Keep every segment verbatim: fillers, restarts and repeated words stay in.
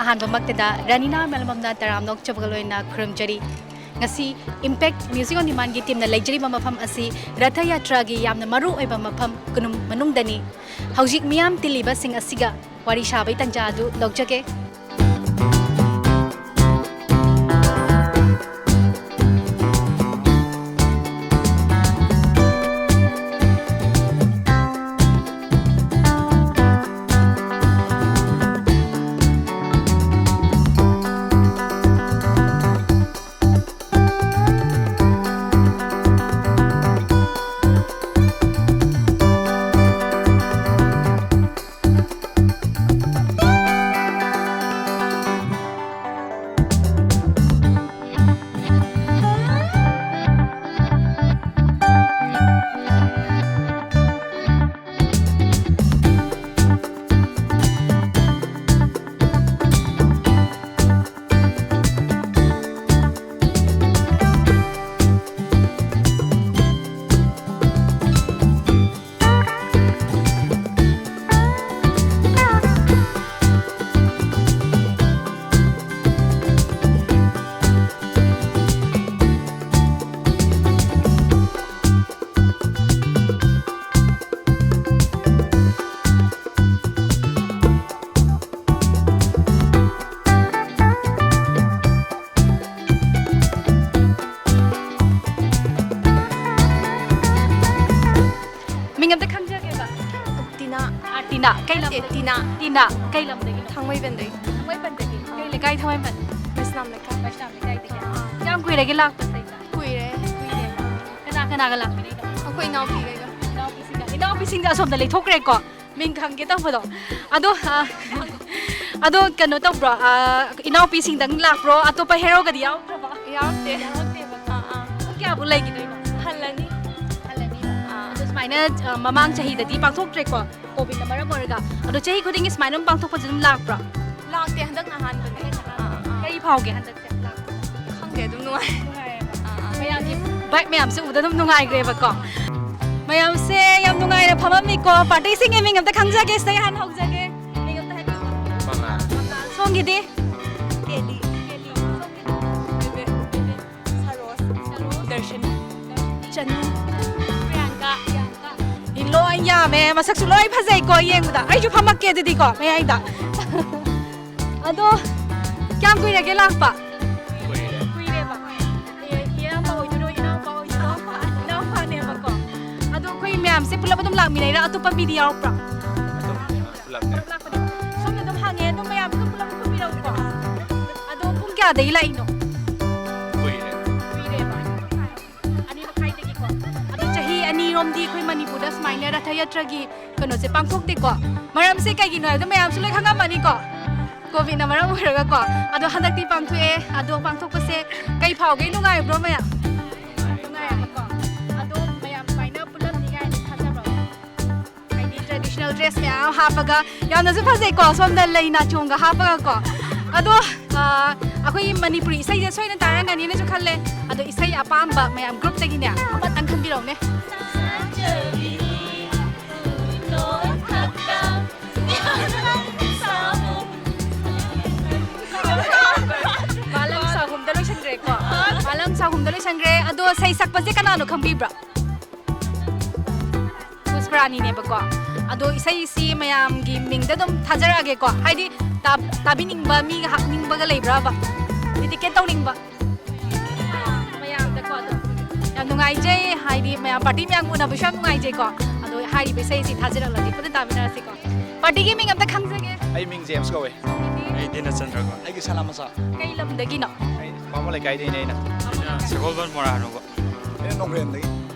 ꯑꯍꯥꯟꯕꯃꯛꯇꯗ ꯔꯥꯅꯤꯅꯥ ꯃꯦꯂꯝꯕꯝꯅ ꯇꯔꯥꯝꯅ ꯑꯣꯛꯆꯕꯒ ꯂꯣꯏꯅꯅ ꯈꯨꯔꯨꯝꯖꯔꯤ꯫ ꯉꯁꯤ Impact Music on Demandꯒꯤ teamꯅ ꯂꯩꯖꯔꯤꯕ ꯃꯐꯝ ꯑꯁꯤ ꯔꯊ ꯌꯥꯇ꯭ꯔꯥꯒꯤ ꯌꯥꯝꯅ ꯃꯔꯨ ꯑꯣꯏꯕ ꯃꯐꯝ ꯀꯣꯅꯨꯡ ꯃꯅꯨꯡꯗꯅꯤ꯫ ꯍꯧꯖꯤꯛ ꯃꯤꯌꯥꯝ ꯇꯤꯜꯂꯤꯕꯁꯤꯡ ꯑꯁꯤꯒ ꯋꯥꯔꯤ ꯁꯥꯕꯒꯤ ꯇꯥꯟꯖꯥ ꯑꯗꯨ ꯂꯧꯖꯒꯦ꯫ ꯃꯤꯡ ꯑꯝꯇ ꯈꯪꯖꯒꯦꯕ꯫ ꯇꯤꯅꯥ꯫ ꯑꯥ, ꯇꯤꯅꯥ꯫ ꯀꯩ ꯅꯠꯇꯦ, ꯂꯝꯗꯒꯤ? ꯇꯤꯅꯥ꯫ ꯇꯤꯅꯥ꯫ ꯀꯩ ꯂꯝꯗꯒꯤꯅꯣ? ꯊꯥꯡꯃꯩꯕꯟꯗꯒꯤ꯫ ꯊꯥꯡꯃꯩꯕꯟꯗꯒꯤ꯫ ꯀꯩ ꯂꯩꯀꯥꯏ ꯊꯥꯡꯃꯩꯕꯟ? ꯃꯩꯁꯅꯥꯝ ꯂꯩꯀꯥꯏ꯫ ꯃꯩꯁꯅꯥꯝ ꯂꯩꯀꯥꯏꯗꯒꯤ꯫ ꯑꯥ꯫ ꯀꯌꯥꯝ ꯀꯨꯏꯔꯒꯦ ꯂꯥꯛꯄ ꯁꯤꯗꯩꯗ? ꯀꯨꯏꯔꯦ꯫ ꯀꯨꯏꯔꯦ꯫ ꯀꯅꯥ ꯀꯅꯥꯒ ꯂꯥꯛꯃꯤꯟꯅꯩꯅꯣ? ꯑꯩꯈꯣꯏ ꯏꯅꯥꯎꯄꯤꯈꯩꯒ꯫ ꯏꯅꯥꯎꯄꯤꯁꯤꯡꯒ꯫ ꯏꯅꯥꯎꯄꯤꯁꯤꯡꯗ ꯑꯁꯣꯝꯗ ꯂꯩꯊꯣꯛꯈ꯭ꯔꯦꯀꯣ꯫ ꯃꯤꯡ ꯈꯪꯒꯦ ꯇꯧꯕꯗꯣ꯫ ꯑꯗꯣ, ꯑ, ꯑꯗꯣ ꯀꯩꯅꯣ ꯇꯧꯕ꯭ꯔꯣ? ꯑ, ꯏꯅꯥꯎꯄꯤꯁꯤꯡꯗꯪ ꯂꯥꯛꯄ꯭ꯔꯣ? ꯑꯇꯣꯞꯄ ꯍꯦꯔꯣꯒꯗꯤ ꯌꯥꯎꯗ꯭ꯔꯕꯣ? ꯌꯥꯎꯗꯦ꯫ ꯌꯥꯎꯗꯦꯕꯀꯣ꯫ ꯑꯥ, ꯑꯥ꯫ ꯄꯨꯡ ꯀꯌꯥꯕꯨ ꯂꯩꯈꯤꯗꯣꯏꯅꯣ? ꯍꯜꯂꯅꯤ꯫ ꯍꯜꯂꯅꯤꯕ꯫ ꯑꯥ꯫ ꯑꯗꯣ ꯁꯨꯃꯥꯏꯅ, ꯑ, ꯃꯃꯥꯡ ꯆꯍꯤꯗꯗꯤ ꯄꯥꯡꯊꯣꯛꯇ꯭ꯔꯦꯀꯣ, ꯀꯣꯚꯤꯗꯅ ꯃꯔꯝ ꯑꯣꯏꯔꯒ꯫ ꯑꯗꯣ ꯆꯍꯤ ꯈꯨꯗꯤꯡꯒꯤ ꯁꯨꯃꯥꯏꯅ ꯑꯗꯨꯝ ꯄꯥꯡꯊꯣꯛꯄꯁꯦ ꯑꯗꯨꯝ ꯂꯥꯛꯄ꯭ꯔꯣ? ꯂꯥꯛꯇꯦ, ꯍꯟꯗꯛꯅ ꯑꯍꯥꯟꯕꯅꯦ꯫ ꯍꯟꯗꯛꯅ ꯑꯍꯥꯟꯕ꯫ ꯑꯥ, ꯑꯥ꯫ ꯀꯔꯤ ꯐꯥꯎꯒꯦ ꯍꯟꯗꯛꯁꯦ ꯂꯥꯛꯄꯗ? ꯈꯪꯗꯦ, ꯑꯗꯨꯝ ꯅꯨꯡꯉꯥꯏ꯫ ꯅꯨꯡꯉꯥꯏꯌꯦꯕ꯫ ꯑꯥ, ꯑꯥ꯫ ꯃꯌꯥꯝꯒꯤ vibe ꯃꯌꯥꯝꯁꯦ ꯎꯕꯗ ꯑꯗꯨꯝ ꯅꯨꯡꯉꯥꯏꯈ꯭ꯔꯦꯕꯀꯣ꯫ ꯃꯌꯥꯝꯁꯦ ꯌꯥꯝ ꯅꯨꯡꯉꯥꯏꯅ ꯐꯝꯃꯝꯃꯤꯀꯣ꯫ Partyꯁꯤꯡꯒꯤ ꯃꯤꯡ ꯑꯝꯇ ꯈꯪꯖꯒꯦ, ꯁꯤꯗꯒꯤ ꯍꯥꯟꯅ ꯍꯧꯖꯒꯦ꯫ ꯃꯤꯡ ꯑꯝꯇ ꯍꯥꯏꯕꯤꯌꯨ꯫ ꯃꯉꯥꯜ꯫ ꯃꯉꯥꯜ꯫ ꯁꯣꯝ ꯁꯤꯗꯤ? ꯀꯦꯂꯤ꯫ ꯀꯦꯂꯤ꯫ ꯁꯔꯣꯖ꯫ ꯁꯔꯣꯖ꯫ ꯗꯔꯁꯟ꯫ ꯆꯅꯨ꯫ ꯄ꯭ꯔꯤꯌꯥꯡꯀꯥ꯫ ꯄ꯭ꯔꯤꯌꯥꯡꯀꯥ꯫ ꯏ ꯂꯣꯏ ꯌꯥꯝꯃꯦ, ꯃꯁꯛꯁꯨ ꯂꯣꯏ ꯐꯖꯩꯀꯣ ꯌꯦꯡꯕꯗ꯫ ꯑꯩꯁꯨ ꯐꯝꯃꯛꯀꯦ ꯑꯗꯨꯗꯤꯀꯣ ꯃꯌꯥꯏꯗ꯫ ꯑꯗꯣ ꯀꯌꯥꯝ ꯀꯨꯏꯔꯒꯦ ꯂꯥꯛꯄ? ꯀꯨꯏꯔꯦ꯫ ꯀꯨꯏꯔꯦꯕ꯫ ꯑꯦ, ꯏꯌꯥꯝꯕ ꯑꯣꯏꯗꯣꯏꯔꯣ, ꯏꯅꯥꯎꯄꯥ ꯑꯣꯏꯗꯣꯏꯔꯣ? ꯏꯅꯥꯎꯄꯥꯅꯦꯕꯀꯣ꯫ ꯑꯗꯣ ꯑꯩꯈꯣꯏ ꯃꯌꯥꯝꯁꯦ ꯄꯨꯂꯞ ꯑꯗꯨꯝ ꯂꯥꯛꯃꯤꯟꯅꯩꯔꯥ? ꯑꯇꯣꯞꯄ ꯃꯤꯗꯤ ꯌꯥꯎꯔꯛꯄ꯭ꯔꯥ? ꯄꯨꯂꯞꯅꯦ꯫ ꯄꯨꯂꯞ ꯂꯥꯛꯄꯅꯦꯕ꯫ ꯁꯣꯝꯗ ꯑꯗꯨꯝ ꯍꯥꯡꯉꯦ, ꯑꯗꯨꯝ ꯃꯌꯥꯝ ꯑꯗꯨꯝ ꯄꯨꯂꯞ ꯄꯨꯟꯕꯤꯔꯛꯎꯀꯣ꯫ ꯑꯗꯣ ꯄꯨꯡ ꯀꯌꯥꯗꯒꯤ ꯂꯥꯛꯏꯅꯣ? ꯀꯨꯏꯔꯦ꯫ ꯀꯨꯏꯔꯦꯕ꯫ ꯑꯅꯤ ꯃꯈꯥꯏꯗꯒꯤꯀꯣ꯫ ꯑꯗꯣ ꯆꯍꯤ ꯑꯅꯤꯔꯣꯝꯗꯤ ꯑꯩꯈꯣꯏ ꯃꯅꯤꯄꯨꯔꯗ ꯁꯨꯃꯥꯏꯅ ꯔꯊ ꯌꯥꯇ꯭ꯔꯥꯒꯤ ꯀꯩꯅꯣꯁꯦ ꯄꯥꯡꯊꯣꯛꯇꯦꯀꯣ꯫ ꯃꯔꯝꯁꯦ ꯀꯩꯒꯤꯅꯣ ꯍꯥꯏꯕꯗꯣ ꯃꯌꯥꯝꯁꯨ ꯂꯣꯏ ꯈꯪꯉꯝꯃꯅꯤꯀꯣ꯫ ꯀꯣꯚꯤꯗꯅ ꯃꯔꯝ ꯑꯣꯏꯔꯒꯀꯣ꯫ ꯑꯗꯣ ꯍꯟꯗꯛꯇꯤ ꯄꯥꯡꯊꯣꯛꯑꯦ꯫ ꯑꯗꯣ ꯄꯥꯡꯊꯣꯛꯄꯁꯦ ꯀꯩ ꯐꯥꯎꯒꯦ? ꯅꯨꯡꯉꯥꯏꯕ꯭ꯔꯣ ꯃꯌꯥꯝ? ꯅꯨꯡꯉꯥꯏꯔꯦꯀꯣ꯫ ꯑꯗꯣ ꯃꯌꯥꯝ ꯁꯨꯃꯥꯏꯅ ꯄꯨꯜꯂꯝꯅꯤ ꯀꯥꯏꯅ ꯊꯥꯖꯕ꯭ꯔꯣ? ꯍꯥꯏꯗꯤ traditional dress ꯃꯌꯥꯝ ꯍꯥꯞꯄꯒ ꯌꯥꯝꯅꯁꯨ ꯐꯖꯩꯀꯣ, ꯁꯣꯝꯗ ꯂꯩ ꯅꯥꯆꯣꯡꯒ ꯍꯥꯞꯄꯒꯀꯣ꯫ ꯑꯗꯣ, ꯑ, ꯑꯩꯈꯣꯏꯒꯤ ꯃꯅꯤꯄꯨꯔꯤ ꯏꯁꯩꯁꯦ ꯁꯣꯏꯅ ꯇꯥꯔꯝꯒꯅꯤꯅꯁꯨ ꯈꯜꯂꯦ꯫ ꯑꯗꯣ ꯏꯁꯩ ꯑꯄꯥꯝꯕ ꯃꯌꯥꯝ groupꯇꯒꯤꯅꯦ ꯑꯃꯇꯪ ꯈꯟꯕꯤꯔꯛꯎꯅꯦ꯫ ꯃꯥꯂꯪ ꯁꯥꯍꯨꯝꯗ ꯂꯣꯏꯁꯟꯈ꯭ꯔꯦꯀꯣ꯫ ꯃꯥꯂꯪ ꯁꯥꯍꯨꯝꯗ ꯂꯣꯏꯁꯟꯈ꯭ꯔꯦ꯫ ꯑꯗꯣ ꯏꯁꯩ ꯁꯛꯄꯁꯦ ꯀꯅꯥꯅꯣ ꯈꯪꯕꯤꯕ꯭ꯔꯥ? ꯄꯨꯁꯄꯔꯥꯅꯤꯅꯦꯕꯀꯣ꯫ ꯑꯗꯣ ꯏꯁꯩꯁꯤ ꯃꯌꯥꯝꯒꯤ ꯃꯤꯡꯗ ꯑꯗꯨꯝ ꯊꯥꯖꯔꯛꯑꯒꯦꯀꯣ꯫ ꯍꯥꯏꯗꯤ ꯇꯥ-, ꯇꯥꯕꯤꯅꯤꯡꯕ, ꯃꯤꯒ ꯍꯥꯞꯅꯤꯡꯕꯒ ꯂꯩꯕ꯭ꯔꯕ? Dedicate ꯇꯧꯅꯤꯡꯕ? ꯃꯌꯥꯝꯗꯀꯣ ꯑꯗꯨꯝ ꯌꯥꯝ ꯅꯨꯡꯉꯥꯏꯖꯩ꯫ ꯍꯥꯏꯗꯤ ꯃꯌꯥꯝ party ꯃꯌꯥꯝ ꯎꯅꯕꯁꯨ ꯌꯥꯝ ꯅꯨꯡꯉꯥꯏꯖꯩꯀꯣ꯫ ꯑꯗꯣ ꯍꯥꯏꯔꯤꯕ ꯏꯁꯩꯁꯤ ꯊꯥꯖꯔꯛꯂꯒꯦ, ꯄꯨꯟꯅ ꯇꯥꯃꯤꯟꯅꯔꯁꯤꯀꯣ꯫ Partyꯒꯤ ꯃꯤꯡ ꯑꯝꯇ ꯈꯪꯖꯒꯦ꯫ ꯑꯩ ꯃꯤꯡ ꯖꯦꯝꯁ ꯀꯧꯋꯦ꯫ ꯑꯩ ꯗꯤꯅꯆꯟꯗ꯭ꯔ ꯀꯧꯋꯦ꯫ ꯑꯩꯒꯤ ꯁꯅꯥ ꯃꯆꯥ꯫ ꯀꯩ ꯂꯝꯗꯒꯤꯅꯣ? ꯑꯩ ꯄꯥꯃ ꯂꯩꯀꯥꯏꯗꯩꯅꯦ ꯑꯩꯅ꯫ ꯑꯩꯅ ꯁꯒꯣꯜꯕꯟ ꯃꯣꯔꯥ ꯍꯅꯨꯕ꯫ ꯑꯩꯅ ꯅꯣꯡꯒ꯭ꯔꯦꯟꯗꯒꯤ꯫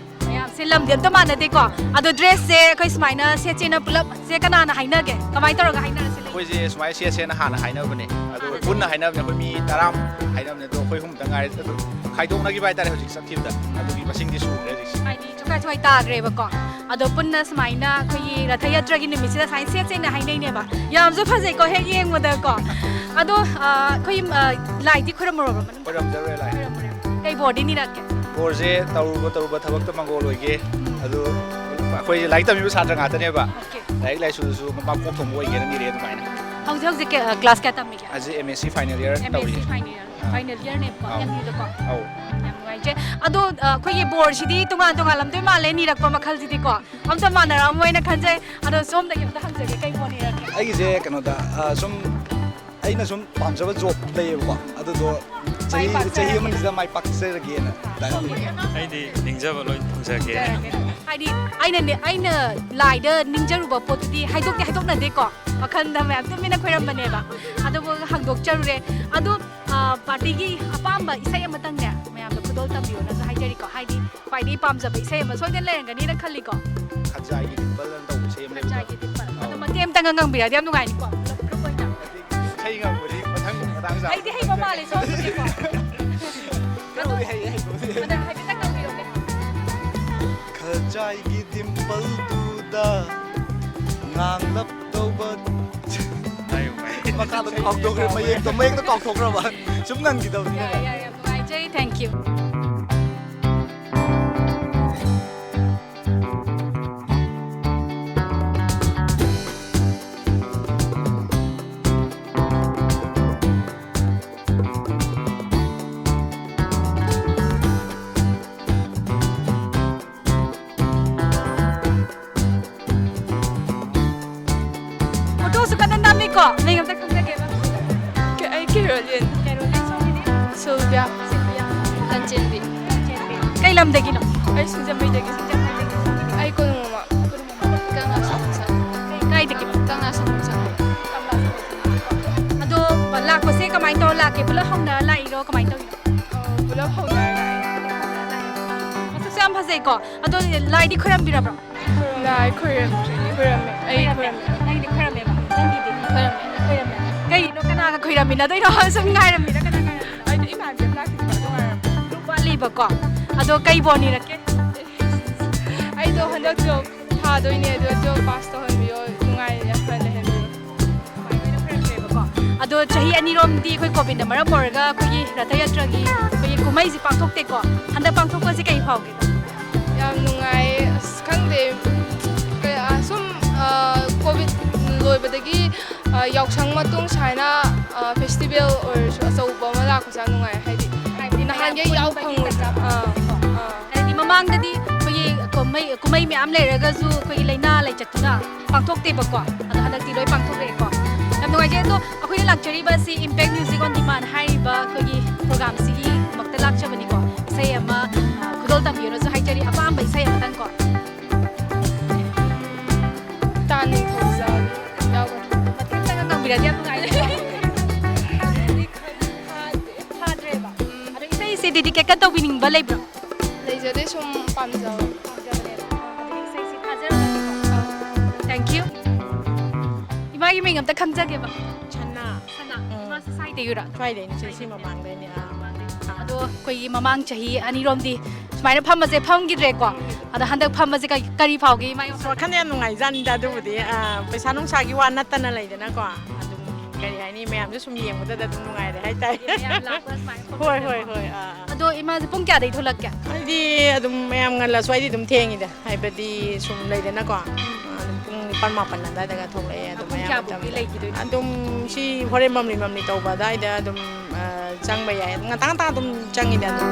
ꯃꯌꯥꯝꯁꯦ ꯂꯝꯗꯤ ꯑꯝꯇ ꯃꯥꯟꯅꯗꯦꯀꯣ꯫ ꯑꯗꯣ dressꯁꯦ ꯑꯩꯈꯣꯏ ꯁꯨꯃꯥꯏꯅ ꯁꯦꯠꯁꯦꯅ ꯄꯨꯂꯞꯁꯦ ꯀꯅꯥꯅ ꯍꯥꯏꯅꯒꯦ? ꯀꯃꯥꯏꯅ ꯇꯧꯔꯒ ꯍꯥꯏꯅꯔꯁꯦ? ꯑꯩꯈꯣꯏꯁꯦ ꯁꯨꯃꯥꯏꯅ ꯁꯦꯠꯁꯦꯅ ꯍꯥꯟꯅ ꯍꯥꯏꯅꯕꯅꯦ꯫ ꯑꯗꯨꯒ ꯍꯥꯟꯅ ꯄꯨꯟꯅ ꯍꯥꯏꯅꯕꯅꯦ, ꯑꯩꯈꯣꯏ ꯃꯤ ꯇꯔꯥꯃꯨꯛ ꯍꯥꯏꯅꯕꯅꯦ꯫ ꯑꯗꯣ ꯑꯩꯈꯣꯏ ꯑꯍꯨꯝꯇ ꯉꯥꯏꯔꯦ꯫ ꯑꯗꯨ ꯈꯥꯏꯗꯣꯛꯅꯈꯤꯕ ꯍꯥꯏꯇꯥꯔꯦ ꯍꯧꯖꯤꯛ ꯆꯠꯈꯤꯕꯗ꯫ ꯑꯗꯨꯒꯤ ꯃꯁꯤꯡꯗꯤ ꯁꯨꯗ꯭ꯔꯦ ꯍꯧꯖꯤꯛꯁꯦ꯫ ꯍꯥꯏꯗꯤ ꯆꯨꯈꯥꯏ ꯆꯨꯈꯥꯏ ꯇꯥꯈ꯭ꯔꯦꯕꯀꯣ꯫ ꯑꯗꯣ ꯄꯨꯟꯅ ꯁꯨꯃꯥꯏꯅ ꯑꯩꯈꯣꯏꯒꯤ ꯔꯊ ꯌꯥꯇ꯭ꯔꯥꯒꯤ ꯅꯨꯃꯤꯠꯁꯤꯗ ꯁꯨꯃꯥꯏꯅ ꯁꯦꯠꯁꯦꯅ ꯍꯥꯏꯅꯩꯅꯦꯕ꯫ ꯌꯥꯝꯁꯨ ꯐꯖꯩꯀꯣ ꯍꯦꯛ ꯌꯦꯡꯕꯗꯀꯣ꯫ ꯑꯗꯣ, ꯑ, ꯑꯩꯈꯣꯏ, ꯑ, ꯂꯥꯏꯗꯤ ꯈꯣꯏꯔꯝꯃꯨꯔꯕ ꯃꯅꯨꯡ? ꯈꯣꯏꯔꯝꯖꯔꯨꯔꯦ ꯂꯥꯏ꯫ ꯈꯣꯏꯔꯝꯃꯨꯔꯦ꯫ ꯀꯩ ꯕꯣꯔꯗꯤ ꯅꯤꯔꯛꯀꯦ? ꯕꯣꯔꯁꯦ ꯇꯧꯔꯨꯕ ꯇꯧꯔꯨꯕ ꯊꯕꯛꯇ ꯃꯪꯒꯣꯜ ꯑꯣꯏꯒꯦ꯫ ꯎꯝ꯫ ꯑꯗꯨ ꯑꯩꯈꯣꯏ ꯂꯥꯏꯔꯤꯛ ꯇꯝꯃꯤꯕ ꯁꯥꯇ꯭ꯔ ꯉꯥꯛꯇꯅꯦꯕ꯫ ꯑꯣꯀꯦ꯫ ꯂꯥꯏꯔꯤꯛ ꯂꯥꯏꯁꯨꯗꯁꯨ ꯃꯄꯥ ꯀꯣꯛ ꯊꯣꯡꯕ ꯑꯣꯏꯒꯦꯅ ꯅꯤꯔꯛꯑꯦ ꯑꯗꯨꯃꯥꯏꯅ꯫ ꯍꯧꯖꯤꯛ ꯍꯧꯖꯤꯛ ꯀ꯭ꯂꯥꯁ ꯀꯌꯥ ꯇꯝꯃꯤꯒꯦ? ꯍꯧꯖꯤꯛ M S C final year ꯇꯧꯔꯤ꯫ M S C final year, ꯑꯥ꯫ ꯐꯥꯏꯅꯦꯜ ꯏꯌꯥꯔꯅꯦꯕꯀꯣ, ꯑꯧ꯫ ꯑꯦꯝ ꯌꯨꯗꯀꯣ꯫ ꯑꯧ꯫ ꯌꯥꯝ ꯅꯨꯡꯉꯥꯏꯖꯩ꯫ ꯑꯗꯣ ꯑ, ꯑꯩꯈꯣꯏꯒꯤ ꯕꯣꯔꯁꯤꯗꯤ ꯇꯣꯉꯥꯟ ꯇꯣꯉꯥꯟꯂꯝꯗꯣꯏ ꯃꯥꯜꯂꯦ, ꯅꯤꯔꯛꯄ ꯃꯈꯜꯁꯤꯗꯤꯀꯣ꯫ ꯑꯝꯇ ꯃꯥꯟꯅꯔꯝꯃꯣꯏꯅ ꯈꯟꯖꯩ꯫ ꯑꯗꯣ ꯁꯣꯝꯗꯒꯤ ꯑꯝꯇ ꯍꯪꯖꯒꯦ, ꯀꯩ ꯕꯣꯔ ꯅꯤꯔꯛꯀꯦ? ꯑꯩꯒꯤꯁꯦ ꯀꯩꯅꯣꯗ, ꯑ, ꯁꯨꯝ ꯑꯩꯅ ꯁꯨꯝ ꯄꯥꯝꯖꯕ ꯖꯣꯕ ꯂꯩꯌꯦꯕꯀꯣ, ꯑꯗꯨꯗꯣ ꯃꯥꯏ ꯆꯍꯤ, ꯄꯥꯛꯆꯔꯒꯦ꯫ ꯆꯍꯤ ꯑꯃꯅꯤꯁꯤꯗ ꯃꯥꯏ ꯄꯥꯛꯆꯔꯒꯦꯅ꯫ ꯁꯣꯝꯒꯤꯗꯤ? ꯑꯩꯗꯤ ꯅꯤꯡꯖꯕ ꯂꯣꯏ ꯊꯨꯡꯖꯒꯦꯅ꯫ ꯍꯥꯏꯗꯤ ꯑꯩꯅꯅꯦ, ꯑꯩꯅ ꯂꯥꯏꯗ ꯅꯤꯡꯖꯔꯨꯕ ꯄꯣꯠꯇꯨꯗꯤ ꯍꯥꯏꯗꯣꯛꯇꯤ ꯍꯥꯏꯗꯣꯛꯅꯗꯦꯀꯣ, ꯋꯥꯈꯜꯗ ꯃꯌꯥꯝ ꯇꯨꯃꯤꯟꯅ ꯈꯣꯏꯔꯝꯕꯅꯦꯕ꯫ ꯑꯗꯨꯕꯨ ꯍꯥꯡꯗꯣꯛꯆꯔꯨꯔꯦ꯫ ꯑꯗꯣ, ꯑ, ꯄꯥꯔꯇꯤꯒꯤ ꯑꯄꯥꯝꯕ ꯏꯁꯩ ꯑꯃꯇꯪꯅꯦ ꯃꯌꯥꯝꯗ ꯈꯨꯗꯣꯜ ꯇꯝꯕꯤꯌꯣꯅꯁꯨ ꯍꯥꯏꯖꯔꯤꯀꯣ꯫ ꯍꯥꯏꯗꯤ ꯈ꯭ꯋꯥꯏꯗꯒꯤ ꯄꯥꯝꯖꯕ ꯏꯁꯩ ꯑꯃ ꯁꯣꯏꯗꯅ ꯂꯩꯔꯝꯒꯅꯤꯅ ꯈꯜꯂꯤꯀꯣ꯫ ꯈꯖꯥꯏꯒꯤ ꯗꯤꯝꯄꯜ ꯑꯅ ꯇꯧꯕ ꯏꯁꯩ ꯑꯃ ꯂꯩꯕꯗꯣ꯫ ꯈꯖꯥꯏꯒꯤ ꯗꯤꯝꯄꯜ꯫ ꯑꯗꯣ ꯑꯧ꯫ ꯃꯇꯦꯛ ꯑꯃꯇꯪꯒ ꯉꯪꯕꯤꯔꯗꯤ ꯌꯥꯝ ꯅꯨꯡꯉꯥꯏꯅꯤꯀꯣ, ꯄꯨꯂꯞ, ꯄꯨꯂꯞ ꯑꯣꯏꯅ꯫ ꯏꯁꯩ ꯉꯪꯕꯗꯤ ꯃꯊꯪ ꯃꯇꯥꯡ ꯆꯥꯕꯗ꯫ ꯑꯩꯗꯤ ꯍꯩꯕ ꯃꯥꯜꯂꯦ ꯁꯣꯝꯒꯤꯁꯦꯀꯣ꯫ ꯑꯗꯣ ꯍꯩ, ꯍꯩꯕꯨꯗꯤ꯫ ꯑꯗ ꯍꯥꯏꯐꯦꯠꯇꯪ ꯉꯪꯕꯤꯔꯛꯑꯣꯅꯦ꯫ ꯈꯖꯥꯏꯒꯤ ꯗꯤꯝꯄꯜꯗꯨꯗ ꯉꯥꯡꯂꯞ ꯇꯧꯕ꯫ ꯍꯥꯏꯌꯨ, ꯍꯥꯏꯌꯨ꯫ ꯃꯈꯥꯗꯣ ꯀꯥꯎꯊꯣꯛꯈ꯭ꯔꯦ, ꯃꯌꯦꯛꯇꯣ, ꯃꯌꯦꯛꯇꯣ ꯀꯥꯎꯊꯣꯛꯈ꯭ꯔꯕ꯫ ꯁꯨꯝ ꯉꯪꯈꯤꯗꯕꯅꯤꯅ꯫ ꯌꯥꯏ, ꯌꯥꯏ, ꯌꯥꯝ ꯅꯨꯡꯉꯥꯏꯖꯩ꯫ Thank you꯫ ꯐꯣꯇꯣꯁꯨ ꯀꯟꯅ ꯅꯝꯃꯤꯀꯣ, ꯃꯤꯡ ꯑꯝꯇ ꯈꯪꯖꯒꯦꯕ꯫ ꯀꯦ-, ꯑꯩ ꯀꯦꯔꯣꯂꯤꯟ꯫ ꯀꯦꯔꯣꯂꯤꯟ, ꯁꯣꯝꯒꯤꯗꯤ? ꯁꯤꯜꯚꯤꯌꯥ꯫ ꯁꯤꯜꯚꯤꯌꯥ꯫ ꯂꯟꯆꯦꯟꯕꯤ꯫ ꯂꯟꯆꯦꯟꯕꯤ꯫ ꯀꯩ ꯂꯝꯗꯒꯤꯅꯣ? ꯑꯩ ꯁꯤꯡꯖꯃꯩꯗꯒꯤ꯫ ꯁꯤꯡꯖꯃꯩꯗꯒꯤ꯫ ꯑꯩ ꯀꯣꯅꯨꯡ ꯃꯃꯥ꯫ ꯀꯣꯅꯨꯡ ꯃꯃꯥ꯫ ꯀꯪꯂꯥ ꯁꯥ ꯀꯥꯏꯗꯒꯤꯅꯣ? ꯀꯪꯂꯥ ꯁꯥ꯫ ꯀꯪꯂꯥ ꯁꯥ꯫ ꯑꯗꯣ ꯂꯥꯛꯄꯁꯦ ꯀꯃꯥꯏꯅ ꯇꯧꯔ ꯂꯥꯛꯀꯦ? ꯄꯨꯂꯞ ꯍꯧꯅꯔ ꯂꯥꯛꯏꯔꯣ? ꯀꯃꯥꯏꯅ ꯇꯧꯔꯤꯅꯣ? ꯑꯣ, ꯄꯨꯂꯞ ꯍꯧꯅꯔ ꯂꯥꯛꯑꯦ꯫ ꯃꯁꯛꯁꯨ ꯌꯥꯝ ꯐꯖꯩꯀꯣ꯫ ꯑꯗꯣ ꯂꯥꯏꯗꯤ ꯈꯣꯏꯔꯝꯕꯤꯔꯕ꯭ꯔꯣ? ꯂꯥꯏ ꯈꯣꯏꯔꯝꯗ꯭ꯔꯤ, ꯈꯣꯏꯔꯝꯃꯦ꯫ ꯑꯩ ꯈꯣꯏꯔꯝꯃꯦ꯫ ꯈꯣꯏꯔꯝꯃꯦ꯫ ꯅꯪꯗꯤ ꯈꯣꯏꯔꯝꯃꯦꯕ? ꯅꯪꯒꯤꯗꯤ? ꯈꯣꯏꯔꯝꯃꯦ꯫ ꯈꯣꯏꯔꯝꯃꯦ꯫ ꯀꯩꯅꯣ, ꯀꯅꯥꯒ ꯈꯣꯏꯔꯝꯃꯤꯟꯅꯗꯣꯏꯅꯣ? ꯁꯨꯝ ꯉꯥꯏꯔꯝꯃꯤꯔ, ꯀꯅꯥ ꯉꯥꯏꯔꯝꯃꯤꯅꯣ? ꯑꯩꯗꯣ ꯏꯃꯥꯟꯅꯕꯤ ꯑꯃ ꯂꯥꯛꯈꯤꯕ, ꯑꯗꯨ ꯉꯥꯏꯔꯝꯃꯦ꯫ ꯒ꯭ꯔꯨꯞ ꯋꯥꯠꯂꯤꯕꯀꯣ꯫ ꯑꯗꯣ ꯀꯩ ꯕꯣꯔ ꯅꯤꯔꯛꯀꯦ? ꯑꯩꯗꯣ ꯍꯟꯗꯛ ꯇꯨꯌꯦꯜꯐ ꯊꯥꯗꯣꯏꯅꯦ, ꯑꯗꯣ ꯇꯨꯌꯦꯜꯐ ꯄꯥꯁ ꯇꯧꯍꯟꯕꯤꯌꯣ, ꯅꯨꯡꯉꯥꯏꯅ ꯌꯥꯏꯐꯅ ꯂꯩꯍꯟꯕꯤꯌꯣ꯫ ꯑꯗꯣ ꯆꯍꯤ ꯑꯅꯤꯔꯣꯝꯗꯤ ꯑꯩꯈꯣꯏ ꯀꯣꯚꯤꯗꯅ ꯃꯔꯝ ꯑꯣꯏꯔꯒ ꯑꯩꯈꯣꯏꯒꯤ ꯔꯊ ꯌꯥꯇ꯭ꯔꯥꯒꯤ ꯑꯩꯈꯣꯏꯒꯤ ꯀꯨꯝꯍꯩꯁꯦ ꯄꯥꯡꯊꯣꯛꯇꯦꯀꯣ꯫ ꯍꯟꯗꯛ ꯄꯥꯡꯊꯣꯛꯄꯁꯦ ꯀꯩ ꯐꯥꯎꯒꯦ? ꯌꯥꯝ ꯅꯨꯡꯉꯥꯏ꯫ ꯑꯁ, ꯈꯪꯗꯦ, ꯀꯩ, ꯑ, ꯁꯨꯝ, ꯑ, ꯀꯣꯚꯤꯗ ꯂꯣꯏꯕꯗꯒꯤ, ꯑ, ꯌꯥꯎꯁꯪ ꯃꯇꯨꯡ ꯁꯨꯃꯥꯏꯅ ꯐꯦꯁꯇꯤꯚꯦꯜ ꯑꯣꯏꯔꯁꯨ ꯑꯆꯧꯕ ꯑꯃ ꯂꯥꯛꯄꯁꯦ ꯌꯥꯝ ꯅꯨꯡꯉꯥꯏ, ꯍꯥꯏꯗꯤ ꯍꯥꯏꯗꯤ ꯃꯌꯥꯝ ꯅꯍꯥꯟꯒꯩ ꯌꯥꯎ ꯄꯨꯟꯕꯒꯤ ꯐꯪꯉꯨꯗ꯭ꯔꯦ꯫ ꯇꯟꯖꯥ ꯑꯥ, ꯐꯪꯕꯗꯣꯀꯣ꯫ ꯑꯥ꯫ ꯍꯥꯏꯗꯤ ꯃꯃꯥꯡꯗꯗꯤ ꯑꯩꯈꯣꯏꯒꯤ ꯀꯨꯝꯍꯩ ꯀꯨꯝꯍꯩ ꯃꯌꯥꯝ ꯂꯩꯔꯒꯁꯨ ꯑꯩꯈꯣꯏꯒꯤ ꯂꯥꯏꯅꯥ ꯂꯥꯏꯆꯠꯇꯨꯅ ꯄꯥꯡꯊꯣꯛꯇꯦꯕꯀꯣ꯫ ꯑꯗꯣ ꯍꯟꯗꯛꯇꯤ ꯂꯣꯏ ꯄꯥꯡꯊꯣꯛꯂꯛꯑꯦꯀꯣ꯫ ꯌꯥꯝ ꯅꯨꯡꯉꯥꯏꯖꯩ꯫ ꯑꯗꯣ ꯑꯩꯈꯣꯏꯅ ꯂꯥꯛꯆꯔꯤꯕ ꯑꯁꯤ Impact Music on Demand ꯍꯥꯏꯔꯤꯕ ꯑꯩꯈꯣꯏꯒꯤ ꯄ꯭ꯔꯣꯒꯥꯝꯁꯤꯒꯤꯃꯛꯇ ꯂꯥꯛꯆꯕꯅꯤꯀꯣ꯫ ꯏꯁꯩ ꯑꯃ, ꯑ, ꯈꯨꯗꯣꯜ ꯇꯝꯕꯤꯌꯣꯅꯁꯨ ꯍꯥꯏꯖꯔꯤ, ꯑꯄꯥꯝꯕ ꯏꯁꯩ ꯑꯃꯇꯪꯀꯣ꯫ ꯇꯥꯅꯤꯡꯊꯧꯖꯥꯜ ꯌꯥꯎꯒꯗ꯭ꯔꯥ? ꯃꯇꯦꯛ ꯑꯃꯇꯪꯒ ꯉꯪꯕꯤꯔꯗꯤ ꯌꯥꯝ ꯅꯨꯡꯉꯥꯏꯅꯤ꯫ ꯐꯥꯗ꯭ꯔꯦꯕ꯫ ꯎꯝ꯫ ꯑꯗꯣ ꯏꯁꯩꯁꯦ dedicate ꯀ ꯇꯧꯕꯤꯅꯤꯡꯕ ꯂꯩꯕ꯭ꯔꯣ? ꯂꯩꯖꯗꯦ, ꯁꯨꯝ ꯄꯥꯝꯖꯕ꯫ ꯄꯥꯝꯖꯕꯅꯦꯕ꯫ ꯑꯗꯨꯗꯤ ꯏꯁꯩꯁꯦ ꯊꯥꯖꯔꯝꯃꯒꯦꯀꯣ꯫ Thank you꯫ ꯏꯃꯥꯒꯤ ꯃꯤꯡ ꯑꯝꯇ ꯈꯪꯖꯒꯦꯕ꯫ ꯁꯅꯥ꯫ ꯁꯅꯥ꯫ ꯎꯝ꯫ ꯏꯃꯥꯁꯨ ꯁ꯭ꯋꯥꯏꯗꯩꯔꯥ? ꯁ꯭ꯋꯥꯏꯗꯩꯅꯦ, ꯁꯤ, ꯁꯤ ꯃꯃꯥꯡꯗꯩꯅꯦ꯫ ꯑꯥ꯫ ꯑꯥ꯫ ꯑꯗꯣ ꯑꯩꯈꯣꯏꯒꯤ ꯃꯃꯥꯡ ꯆꯍꯤ ꯑꯅꯤꯔꯣꯝꯗꯤ ꯁꯨꯃꯥꯏꯅ ꯐꯝꯕꯁꯦ ꯐꯝꯈꯤꯗ꯭ꯔꯦꯀꯣ꯫ ꯑꯗꯣ ꯍꯟꯗꯛ ꯐꯝꯕꯁꯦ ꯀꯩ-, ꯀꯔꯤ ꯐꯥꯎꯒꯦ ꯏꯃꯥ? ꯑꯁ, ꯋꯥꯈꯜ ꯌꯥꯝ ꯅꯨꯡꯉꯥꯏꯖꯥꯠꯅꯤꯗ ꯑꯗꯨꯕꯨꯗꯤ꯫ ꯑꯥ, ꯄꯩꯁꯥ ꯅꯨꯡꯁꯥꯒꯤ ꯋꯥ ꯅꯠꯇꯅ ꯂꯩꯗꯅꯀꯣ꯫ ꯑꯗꯨꯝ ꯀꯔꯤ ꯍꯥꯏꯅꯤ, ꯃꯌꯥꯝꯁꯨ ꯁꯨꯝ ꯌꯦꯡꯕꯗ ꯑꯗꯨꯝ ꯅꯨꯡꯉꯥꯏꯔꯦ ꯍꯥꯏꯇꯥꯔꯦ꯫ ꯃꯌꯥꯝ ꯂꯥꯛꯄ ꯁꯨꯃꯥꯏꯅ ꯍꯣꯏ, ꯍꯣꯏ, ꯐꯝꯕꯁꯦꯀꯣ꯫ ꯍꯣꯏ, ꯑꯥ, ꯑꯥ꯫ ꯑꯗꯣ ꯏꯃꯥꯁꯦ ꯄꯨꯡ ꯀꯌꯥꯗꯩ ꯊꯣꯛꯂꯛꯀꯦ? ꯑꯩꯗꯤ ꯑꯗꯨꯝ ꯃꯌꯥꯝ ꯉꯜꯂꯁꯨ ꯑꯩꯗꯤ ꯑꯗꯨꯝ ꯊꯦꯡꯉꯤꯗ, ꯍꯥꯏꯕꯗꯤ ꯁꯨꯝ ꯂꯩꯗꯅꯀꯣ, ꯑꯗꯨꯝ ꯄꯨꯡ ꯅꯤꯄꯥꯟ ꯃꯥꯄꯟ ꯑꯗꯨꯋꯥꯏꯗꯒ ꯊꯣꯛꯂꯛꯑꯦ ꯑꯗꯨꯝ ꯄꯨꯡ ꯑꯌꯥꯝꯕ ꯀꯌꯥꯃꯨꯛꯇꯤ ꯃꯇꯝꯗ꯫ ꯂꯩꯈꯤꯗꯣꯏꯅꯣ? ꯑꯗꯨꯝ ꯁꯤ ꯍꯣꯔꯦꯟ ꯃꯝꯂꯤ ꯃꯝꯂꯤ ꯇꯧꯕ ꯑꯗꯨꯋꯥꯏꯗ ꯑꯗꯨꯝ, ꯑ, ꯆꯪꯕ ꯌꯥꯏ꯫ ꯉꯟꯇꯥ ꯉꯟꯇꯥ ꯑꯗꯨꯝ ꯆꯪꯉꯤꯗ ꯑꯗꯨꯝ꯫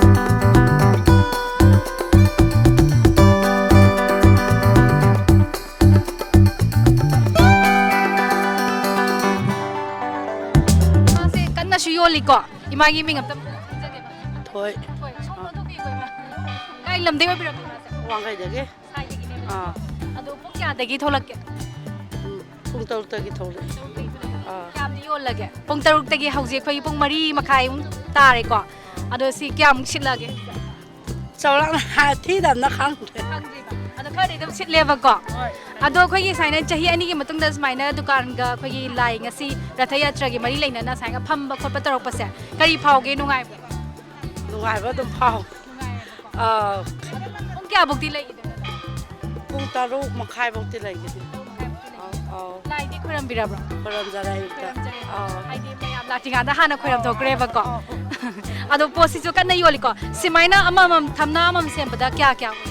ꯃꯥꯁꯦ ꯀꯟꯅꯁꯨ ꯌꯣꯜꯂꯤꯀꯣ꯫ ꯏꯃꯥꯒꯤ ꯃꯤꯡ ꯑꯝꯇ ꯈꯪꯖꯒꯦꯕ꯫ ꯊꯣꯏ꯫ ꯊꯣꯏ꯫ ꯁꯣꯝꯗ ꯑꯣꯟꯊꯣꯛꯄꯤꯌꯨꯀꯣ, ꯏꯃꯥ꯫ ꯀꯥꯏ ꯂꯝꯗꯩ ꯑꯣꯏꯕꯤꯔꯕꯅꯣ ꯏꯃꯥꯁꯦ? ꯋꯥꯡꯈꯩꯗꯒꯤ꯫ ꯁ꯭ꯋꯥꯏꯗꯒꯤꯅꯦꯕ꯫ ꯑꯥ꯫ ꯑꯗꯣ ꯄꯨꯡ ꯀꯌꯥꯗꯒꯤ ꯊꯣꯛꯂꯛꯀꯦ? ꯎꯝ, ꯄꯨꯡ ꯇꯔꯨꯛꯇꯒꯤ ꯊꯣꯛꯂꯛꯑꯦ꯫ ꯇꯔꯨꯛꯇꯒꯤ ꯊꯣꯛꯂꯛꯑꯦ꯫ ꯑꯥ꯫ ꯀꯌꯥꯝꯗꯤ ꯌꯣꯜꯂꯒꯦ? ꯄꯨꯡ ꯇꯔꯨꯛꯇꯒꯤ ꯍꯧꯖꯤꯛ ꯑꯩꯈꯣꯏꯒꯤ ꯄꯨꯡ ꯃꯔꯤ ꯃꯈꯥꯏꯃꯨꯛ ꯇꯥꯔꯦꯀꯣ꯫ ꯑꯗꯣ ꯁꯤ ꯀꯌꯥꯃꯨꯛ ꯁꯤꯠꯂꯒꯦ? ꯆꯥꯎꯔꯥꯛꯅ ꯍꯥ-, ꯊꯤꯗꯕꯅ ꯈꯪꯗ꯭ꯔꯦ꯫ ꯈꯪꯗ꯭ꯔꯤꯕ꯫ ꯑꯗꯣ ꯈꯔꯗꯤ ꯑꯗꯨꯝ ꯁꯤꯠꯂꯦꯕꯀꯣ꯫ ꯍꯣꯏ꯫ ꯑꯗꯣ ꯑꯩꯈꯣꯏꯒꯤ ꯁꯨꯃꯥꯏꯅ ꯆꯍꯤ ꯑꯅꯤꯒꯤ ꯃꯇꯨꯡꯗ ꯁꯨꯃꯥꯏꯅ ꯗꯨꯀꯥꯟꯒ ꯑꯩꯈꯣꯏꯒꯤ ꯂꯥꯏ ꯉꯁꯤ ꯔꯊ ꯌꯥꯇ꯭ꯔꯥꯒꯤ ꯃꯔꯤ ꯂꯩꯅꯅ ꯁꯨꯃꯥꯏꯅ ꯐꯝꯕ ꯈꯣꯠꯄ ꯇꯧꯔꯛꯄꯁꯦ ꯀꯔꯤ ꯐꯥꯎꯒꯦ? ꯅꯨꯡꯉꯥꯏꯕ꯭ꯔꯥ? ꯅꯨꯡꯉꯥꯏꯕ ꯑꯗꯨꯝ ꯐꯥꯎ꯫ ꯅꯨꯡꯉꯥꯏꯌꯦꯕꯀꯣ꯫ ꯑꯥ꯫ ꯄꯨꯡ ꯀꯌꯥꯐꯧꯗꯤ ꯂꯩꯒꯦ? ꯄꯨꯡ ꯇꯔꯨꯛ ꯃꯈꯥꯏꯐꯧꯗꯤ ꯂꯩꯒꯅꯤ꯫ ꯇꯔꯨꯛ ꯃꯈꯥꯏꯐꯧꯗꯤ ꯂꯩꯒꯅꯤ꯫ ꯑꯧ, ꯑꯧ꯫ ꯂꯥꯏꯗꯤ ꯈꯣꯏꯔꯝꯕꯤꯔꯕ꯭ꯔꯣ? ꯈꯣꯏꯔꯝꯖꯔꯦ ꯑꯌꯨꯛꯇ꯫ ꯈꯣꯏꯔꯝꯖꯔꯦ꯫ ꯑꯧ꯫ ꯍꯥꯏꯗꯤ ꯃꯌꯥꯝ ꯂꯥꯛꯇ꯭ꯔꯤꯀꯥꯟꯗ ꯍꯥꯟꯅ ꯈꯣꯏꯔꯝꯊꯣꯛꯈ꯭ꯔꯦꯕꯀꯣ꯫ ꯑꯧ, ꯑꯧ, ꯑꯧ꯫ ꯑꯗꯣ ꯄꯣꯠꯁꯤꯁꯨ ꯀꯟꯅ ꯌꯣꯜꯂꯤꯀꯣ꯫ ꯁꯨꯃꯥꯏꯅ ꯑꯃꯃꯝ ꯊꯝꯅꯥ ꯑꯃꯃꯝ ꯁꯦꯝꯕꯗ ꯀꯌꯥ ꯀꯌꯥ ꯑꯣꯏ?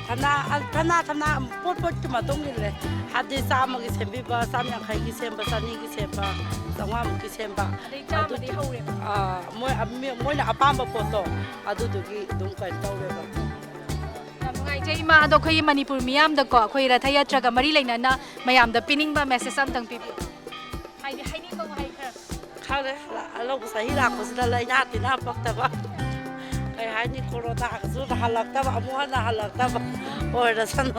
ꯊꯝꯅꯥ, ꯊꯝꯅꯥ, ꯊꯝꯅꯥ, ꯄꯣꯠ ꯄꯣꯠꯀꯤ ꯃꯇꯨꯡ ꯏꯜꯂꯦ꯫ ꯍꯥꯏꯕꯗꯤ ꯆꯥꯝꯃꯒꯤ ꯁꯦꯝꯕꯤꯕ, ꯆꯥꯝ ꯌꯥꯡꯈꯩꯒꯤ ꯁꯦꯝꯕ, ꯆꯅꯤꯒꯤ ꯁꯦꯝꯕ, ꯆꯥꯝꯃꯉꯥꯃꯨꯛꯀꯤ ꯁꯦꯝꯕ꯫ ꯑꯗꯩ ꯆꯥꯝꯃꯗꯤ ꯑꯗꯨ, ꯍꯧꯔꯦꯕ꯫ ꯑꯥ, ꯃꯣꯏ, ꯃꯤ-, ꯃꯣꯏꯅ ꯑꯄꯥꯝꯕ ꯄꯣꯠꯇꯣ ꯑꯗꯨꯗꯨꯒꯤ ꯑꯗꯨꯝ ꯀꯩꯅꯣ ꯇꯧꯔꯦꯕ꯫ ꯌꯥꯝ ꯅꯨꯡꯉꯥꯏꯖꯩ, ꯏꯃꯥ꯫ ꯑꯗꯣ ꯑꯩꯈꯣꯏꯒꯤ ꯃꯅꯤꯄꯨꯔ ꯃꯤꯌꯥꯝꯗꯀꯣ, ꯑꯩꯈꯣꯏ ꯔꯊ ꯌꯥꯇ꯭ꯔꯒ ꯃꯔꯤ ꯂꯩꯅꯅ ꯃꯌꯥꯝꯗ ꯄꯤꯅꯤꯡꯕ ꯃꯦꯁꯦꯖ ꯑꯝꯇꯪ ꯄꯤꯕꯤꯌꯨ꯫ ꯍꯥꯏꯗꯤ ꯍꯥꯏꯅꯤꯡꯕ ꯋꯥꯍꯩ ꯈꯔ꯫ ꯈꯪꯗꯦ, ꯑꯅꯧꯕ ꯆꯍꯤ ꯂꯥꯛꯄꯁꯤꯗ ꯂꯥꯏꯅꯥ ꯇꯤꯟꯅꯥ ꯄꯛꯇꯕ, ꯀꯩ ꯍꯥꯏꯅꯤ, ꯀꯣꯔꯣꯅꯥꯒꯁꯨ ꯍꯜꯂꯛꯇꯕ, ꯑꯃꯨꯛ ꯍꯟꯅ ꯍꯜꯂꯛꯇꯕ ꯑꯣꯏꯔꯁꯅꯨ꯫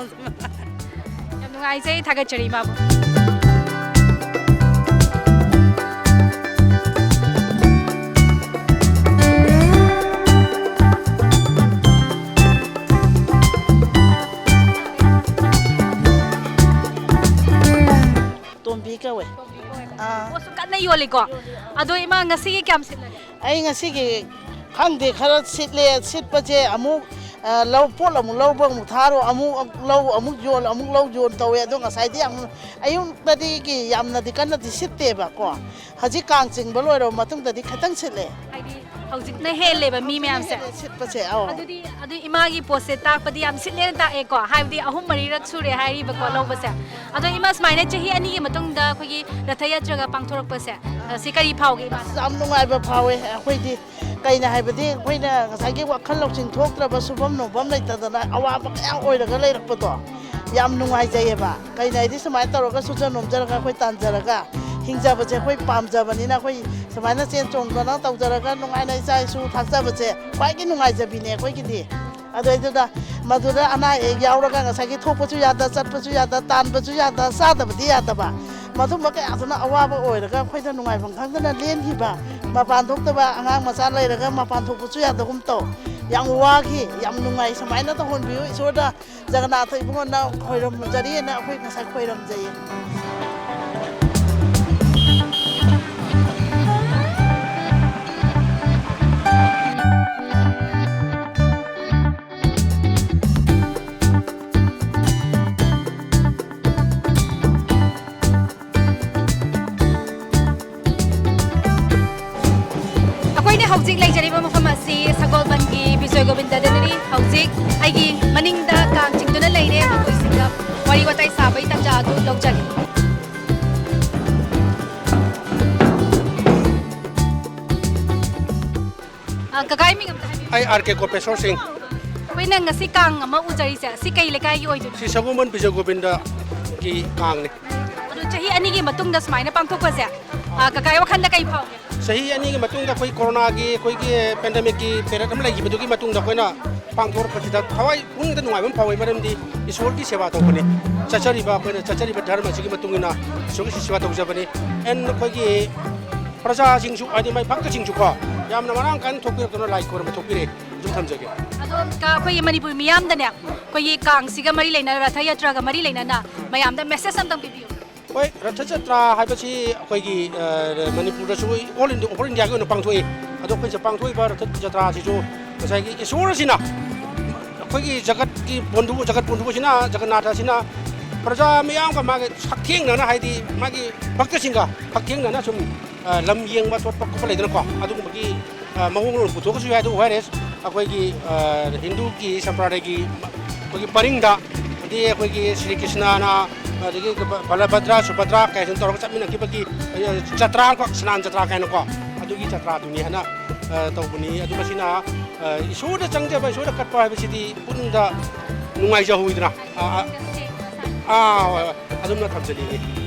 ꯌꯥꯝ ꯅꯨꯡꯉꯥꯏꯖꯩ, ꯊꯥꯒꯠꯆꯔꯤ ꯏꯃꯥꯕꯨ꯫ ꯇꯣꯝꯕꯤ ꯀꯧꯋꯦ꯫ ꯑꯥ꯫ ꯄꯣꯠꯁꯨ ꯀꯟꯅ ꯌꯣꯜꯂꯤꯀꯣ꯫ ꯑꯗꯣ ꯏꯃꯥ, ꯉꯁꯤꯒꯤ ꯀꯌꯥꯝ ꯁꯤꯠꯂꯒꯦ? ꯑꯩ ꯉꯁꯤꯒꯤ ꯈꯪꯗꯦ, ꯈꯔ ꯁꯤꯠꯂꯦ꯫ ꯁꯤꯠꯄꯁꯦ ꯑꯃꯨꯛ, ꯑ, ꯂꯧ, ꯄꯣꯠ ꯑꯃꯨꯛ ꯂꯧꯕ ꯑꯃꯨꯛ ꯊꯥꯔꯣ, ꯑꯃꯨꯛ ꯂꯧ ꯑꯃꯨꯛ ꯌꯣꯜ, ꯑꯃꯨꯛ ꯂꯧ ꯌꯣꯟ ꯇꯧꯋꯦ꯫ ꯑꯗꯣ ꯉꯁꯥꯏꯗꯤ ꯌꯥꯝ, ꯑꯌꯨꯛꯇꯗꯤ ꯌꯥꯝꯅꯗꯤ ꯀꯟꯅꯗꯤ ꯁꯤꯠꯇꯦꯕꯀꯣ꯫ ꯍꯧꯖꯤꯛ ꯀꯥꯡ ꯆꯤꯡꯕ ꯂꯣꯏꯔꯕ ꯃꯇꯨꯡꯗꯗꯤ ꯈꯤꯇꯪ ꯁꯤꯠꯂꯦ꯫ ꯍꯥꯏꯗꯤ ꯍꯧꯖꯤꯛꯅ ꯍꯦꯜꯂꯦꯕ ꯃꯤ ꯃꯌꯥꯝꯁꯦ꯫ ꯁꯤꯠꯄꯁꯦ, ꯑꯧ꯫ ꯑꯗꯨꯗꯤ, ꯑꯗꯨ ꯏꯃꯥꯒꯤ ꯄꯣꯠꯁꯦ ꯇꯥꯛꯄꯗꯤ ꯌꯥꯝ ꯁꯤꯠꯂꯦꯅ ꯇꯥꯛꯑꯦꯀꯣ, ꯍꯥꯏꯕꯗꯤ ꯑꯍꯨꯝ ꯃꯔꯤꯔꯛ ꯁꯨꯔꯦ ꯍꯥꯏꯔꯤꯕꯀꯣ ꯂꯧꯕꯁꯦ꯫ ꯑꯗꯣ ꯏꯃꯥ, ꯁꯨꯃꯥꯏꯅ ꯆꯍꯤ ꯑꯅꯤꯒꯤ ꯃꯇꯨꯡꯗ ꯑꯩꯈꯣꯏꯒꯤ ꯔꯊ ꯌꯥꯇ꯭ꯔꯒ ꯄꯥꯡꯊꯣꯔꯛꯄꯁꯦ, ꯑ, ꯁꯤ ꯀꯔꯤ ꯐꯥꯎꯒꯦ ꯏꯃꯥ? ꯑꯁ, ꯌꯥꯝ ꯅꯨꯡꯉꯥꯏꯕ ꯐꯥꯎꯋꯦ ꯑꯩꯈꯣꯏꯗꯤ꯫ ꯀꯩꯅꯣ ꯍꯥꯏꯕꯗꯤ ꯑꯩꯈꯣꯏꯅ ꯉꯁꯥꯏꯒꯤ ꯋꯥꯈꯜ ꯂꯧꯁꯤꯡ ꯊꯣꯛꯇ꯭ꯔꯕ, ꯁꯨꯐꯝ ꯅꯣꯝꯐꯝ ꯂꯩꯇꯗꯅ ꯑꯋꯥꯕ ꯀꯌꯥ ꯑꯣꯏꯔꯒ ꯂꯩꯔꯛꯄꯗꯣ ꯌꯥꯝ ꯅꯨꯡꯉꯥꯏꯖꯩꯌꯦꯕ꯫ ꯀꯩꯅꯣ ꯍꯥꯏꯗꯤ ꯁꯨꯃꯥꯏꯅ ꯇꯧꯔꯒ ꯁꯨꯖ ꯅꯣꯝꯖꯔꯒ ꯑꯩꯈꯣꯏ ꯇꯥꯟꯖꯔꯒ ꯍꯤꯡꯖꯕꯁꯦ ꯑꯩꯈꯣꯏ ꯄꯥꯝꯖꯕꯅꯤꯅ ꯑꯩꯈꯣꯏ ꯁꯨꯃꯥꯏꯅ ꯆꯦꯟ ꯆꯣꯡꯗꯅ ꯇꯧꯖꯔꯒ ꯅꯨꯡꯉꯥꯏꯅ ꯏꯆꯥ ꯏꯁꯨ ꯊꯥꯛꯆꯕꯁꯦ ꯈ꯭ꯋꯥꯏꯒꯤ ꯅꯨꯡꯉꯥꯏꯖꯕꯤꯅꯦ ꯑꯩꯈꯣꯏꯒꯤꯗꯤ꯫ ꯑꯗꯨꯗꯩꯗꯨꯗ ꯃꯗꯨꯗ ꯑꯅꯥ ꯑꯌꯦꯛ ꯌꯥꯎꯔꯒ ꯉꯁꯥꯏꯒꯤ ꯊꯣꯛꯄꯁꯨ ꯌꯥꯗ, ꯆꯠꯄꯁꯨ ꯌꯥꯗ, ꯇꯥꯟꯕꯁꯨ ꯌꯥꯗ, ꯆꯥꯗꯕꯗꯤ ꯌꯥꯗꯕ, ꯃꯗꯨꯝꯕ ꯀꯌꯥꯗꯨꯅ ꯑꯋꯥꯕ ꯑꯣꯏꯔꯒ ꯑꯩꯈꯣꯏꯗ ꯅꯨꯡꯉꯥꯏꯐꯝ ꯈꯪꯗꯅ ꯂꯦꯟꯈꯤꯕ, ꯃꯄꯥꯟ ꯊꯣꯛꯇꯕ ꯑꯉꯥꯡ ꯃꯆꯥ ꯂꯩꯔꯒ ꯃꯄꯥꯟ ꯊꯣꯛꯄꯁꯨ ꯌꯥꯗꯒꯨꯝ ꯇꯧ꯫ ꯌꯥꯝ ꯋꯥꯈꯤ, ꯌꯥꯝ ꯅꯨꯡꯉꯥꯏ꯫ ꯁꯨꯃꯥꯏꯅ ꯇꯧꯍꯟꯕꯤꯌꯨ ꯏꯁꯣꯔꯗ꯫ ꯖꯒꯅꯥꯊ ꯏꯕꯨꯡꯉꯣꯅ ꯈꯣꯏꯔꯝꯖꯔꯤꯑꯅ ꯑꯩꯈꯣꯏ ꯉꯁꯥꯏ ꯈꯣꯏꯔꯝꯖꯩꯌꯦ꯫ ꯑꯩꯈꯣꯏꯅ ꯍꯧꯖꯤꯛ ꯂꯩꯖꯔꯤꯕ ꯃꯐꯝ ꯑꯁꯤ ꯁꯒꯣꯜꯕꯟꯒꯤ ꯕꯤꯖꯣꯏ ꯒꯣꯕꯤꯟꯗꯗꯅꯤ꯫ ꯍꯧꯖꯤꯛ ꯑꯩꯒꯤ ꯃꯅꯤꯡꯗ ꯀꯥ ꯂꯩꯔꯦ, ꯃꯈꯣꯏꯁꯤꯡꯒ ꯋꯥꯔꯤ ꯋꯥꯇꯥꯏ ꯁꯥꯕꯒꯤ ꯇꯥꯟꯖꯥ ꯑꯗꯨ ꯂꯧꯖꯒꯦ꯫ ꯑ, ꯀꯀꯥꯒꯤ ꯃꯤꯡ ꯑꯝꯇ ꯍꯥꯏꯕꯤꯌꯨ꯫ ꯑꯩ ꯑꯥꯔ ꯀꯦ ꯀꯣꯄꯦꯁꯣꯔ ꯁꯤꯡ꯫ ꯑꯩꯈꯣꯏꯅ ꯉꯁꯤ ꯀꯥꯡ ꯑꯃ ꯎꯖꯔꯤꯁꯦ, ꯁꯤ ꯀꯩ ꯂꯩꯀꯥꯏꯒꯤ ꯑꯣꯏꯗꯣꯏꯅꯣ? ꯁꯤ ꯁꯒꯣꯜꯕꯟ ꯕꯤꯖꯌ ꯒꯣꯕꯤꯟꯗꯒꯤ ꯀꯥꯡꯅꯤ꯫ ꯑꯗꯣ ꯆꯍꯤ ꯑꯅꯤꯒꯤ ꯃꯇꯨꯡꯗ ꯁꯨꯃꯥꯏꯅ ꯄꯥꯡꯊꯣꯛꯄꯁꯦ, ꯑ, ꯀꯀꯥꯒꯤ ꯋꯥꯈꯜꯗ ꯀꯩ ꯐꯥꯎꯒꯦ? ꯆꯍꯤ ꯑꯅꯤꯒꯤ ꯃꯇꯨꯡꯗ ꯑꯩꯈꯣꯏ ꯀꯣꯔꯣꯅꯥꯒꯤ, ꯑꯩꯈꯣꯏꯒꯤ ꯄꯦꯟꯗꯦꯃꯤꯛꯀꯤ ꯄꯦꯔꯦꯠ ꯑꯃ ꯂꯩꯈꯤꯕꯗꯨꯒꯤ ꯃꯇꯨꯡꯗ ꯑꯩꯈꯣꯏꯅ ꯄꯥꯡꯊꯣꯔꯛꯄꯁꯤꯗ ꯊꯋꯥꯏ ꯄꯨꯛꯅꯤꯡꯗ ꯅꯨꯡꯉꯥꯏꯕ ꯑꯃ ꯐꯥꯎꯏ, ꯃꯔꯝꯗꯤ ꯏꯁꯣꯔꯒꯤ ꯁꯦꯕꯥ ꯇꯧꯕꯅꯤ꯫ ꯆꯠꯆꯔꯤꯕ, ꯑꯩꯈꯣꯏꯅ ꯆꯠꯆꯔꯤꯕ ꯙꯔꯃꯁꯤꯒꯤ ꯃꯇꯨꯡ ꯏꯟꯅ ꯏꯁꯣꯔꯒꯤ ꯁꯦꯕꯥ ꯇꯧꯖꯕꯅꯤ꯫ ꯑꯦꯟ ꯑꯩꯈꯣꯏꯒꯤ ꯄ꯭ꯔꯖꯥꯁꯤꯡꯁꯨ, ꯍꯥꯏꯗꯤ ꯃꯥꯏ ꯚꯛꯇꯁꯤꯡꯁꯨꯀꯣ, ꯌꯥꯝꯅ ꯃꯔꯥꯡ ꯀꯥꯏꯅ ꯊꯣꯛꯄꯤꯔꯛꯇꯨꯅ ꯂꯥꯏ ꯈꯣꯏꯔꯝꯕ ꯊꯣꯛꯄꯤꯔꯦ꯫ ꯑꯗꯨꯝ ꯊꯝꯖꯒꯦ꯫ ꯑꯗꯣ ꯀ-, ꯑꯩꯈꯣꯏꯒꯤ ꯃꯅꯤꯄꯨꯔ ꯃꯤꯌꯥꯝꯗꯅꯦ, ꯑꯩꯈꯣꯏꯒꯤ ꯀꯥꯡꯁꯤꯒ ꯃꯔꯤ ꯂꯩꯅꯅ, ꯔꯊ ꯌꯥꯇ꯭ꯔꯥꯒ ꯃꯔꯤ ꯂꯩꯅꯅ ꯃꯌꯥꯝꯗ ꯃꯦꯁꯦꯖ ꯑꯝꯇꯪ ꯄꯤꯕꯤꯌꯨ꯫ ꯍꯣꯏ, ꯔꯊ ꯖꯇ꯭ꯔꯥ ꯍꯥꯏꯕꯁꯤ ꯑꯩꯈꯣꯏꯒꯤ, ꯑ, ꯃꯅꯤꯄꯨꯔꯗꯁꯨ all India, over Indiaꯒꯤ ꯑꯣꯏꯅ ꯄꯥꯡꯊꯣꯛꯏ꯫ ꯑꯗꯣ ꯑꯩꯈꯣꯏꯁꯦ ꯄꯥꯡꯊꯣꯛꯏꯕ ꯔꯊ ꯖꯇ꯭ꯔꯥꯁꯤꯁꯨ ꯉꯁꯥꯏꯒꯤ ꯏꯁꯣꯔ ꯑꯁꯤꯅ ꯑꯩꯈꯣꯏꯒꯤ ꯖꯒꯠꯀꯤ ꯕꯣꯟꯙꯨ, ꯖꯒꯠ ꯕꯣꯟꯙꯨ ꯑꯁꯤꯅ, ꯖꯒꯟꯅꯥꯊ ꯑꯁꯤꯅ ꯄ꯭ꯔꯖꯥ ꯃꯤꯌꯥꯝꯒ ꯃꯥꯒꯤ ꯍꯛꯊꯦꯡꯅꯅ, ꯍꯥꯏꯗꯤ ꯃꯥꯒꯤ ꯚꯛꯇꯁꯤꯡꯒ ꯍꯛꯊꯦꯡꯅꯅ ꯁꯨꯝ, ꯑ, ꯂꯝ ꯌꯦꯡꯕ ꯆꯠꯄ ꯈꯣꯠꯄ ꯂꯩꯗꯅꯀꯣ, ꯑꯗꯨꯒꯨꯝꯕꯒꯤ, ꯑ, ꯃꯑꯣꯡ ꯂꯣꯟ ꯄꯨꯊꯣꯛꯑꯁꯨ ꯌꯥꯏ꯫ ꯑꯗꯨ ꯑꯣꯏꯔꯦ ꯑꯩꯈꯣꯏꯒꯤ, ꯑ, ꯍꯤꯟꯗꯨꯒꯤ ꯁꯝꯄ꯭ꯔꯗꯥꯌꯒꯤ ꯑꯩꯈꯣꯏꯒꯤ ꯄꯔꯤꯡꯗ, ꯑꯗꯒꯤ ꯑꯩꯈꯣꯏꯒꯤ ꯁ꯭ꯔꯤ ꯀ꯭ꯔꯤꯁꯅꯅ, ꯑꯗꯒꯤ ꯕ-, ꯕꯂꯚꯗ꯭ꯔ, ꯁꯨꯚꯗ꯭ꯔ ꯀꯥꯏꯁꯤꯅ ꯇꯧꯔꯒ ꯆꯠꯃꯤꯟꯅꯈꯤꯕꯒꯤ, ꯑ, ꯖꯇ꯭ꯔꯥ ꯀꯣ, ꯁ꯭ꯅꯥꯟ ꯖꯇ꯭ꯔꯥ ꯀꯥꯏꯅꯀꯣ, ꯑꯗꯨꯒꯤ ꯖꯇ꯭ꯔꯥꯗꯨꯅꯤ ꯍꯥꯏꯅ, ꯑ, ꯇꯧꯕꯅꯤ꯫ ꯑꯗꯨ ꯃꯁꯤꯅ, ꯑ, ꯏꯁꯣꯔꯗ ꯆꯪꯖꯕ, ꯏꯁꯣꯔꯗ ꯀꯠꯄ ꯍꯥꯏꯕꯁꯤꯗꯤ ꯄꯨꯛꯅꯤꯡꯗ ꯅꯨꯡꯉꯥꯏꯖꯍꯧꯋꯤꯗꯅ꯫ ꯑ, ꯑ, ꯑꯥ, ꯍꯣꯏ, ꯍꯣꯏ꯫ ꯑꯗꯨꯝꯅ ꯊꯝꯖꯅꯤꯡꯉꯤ꯫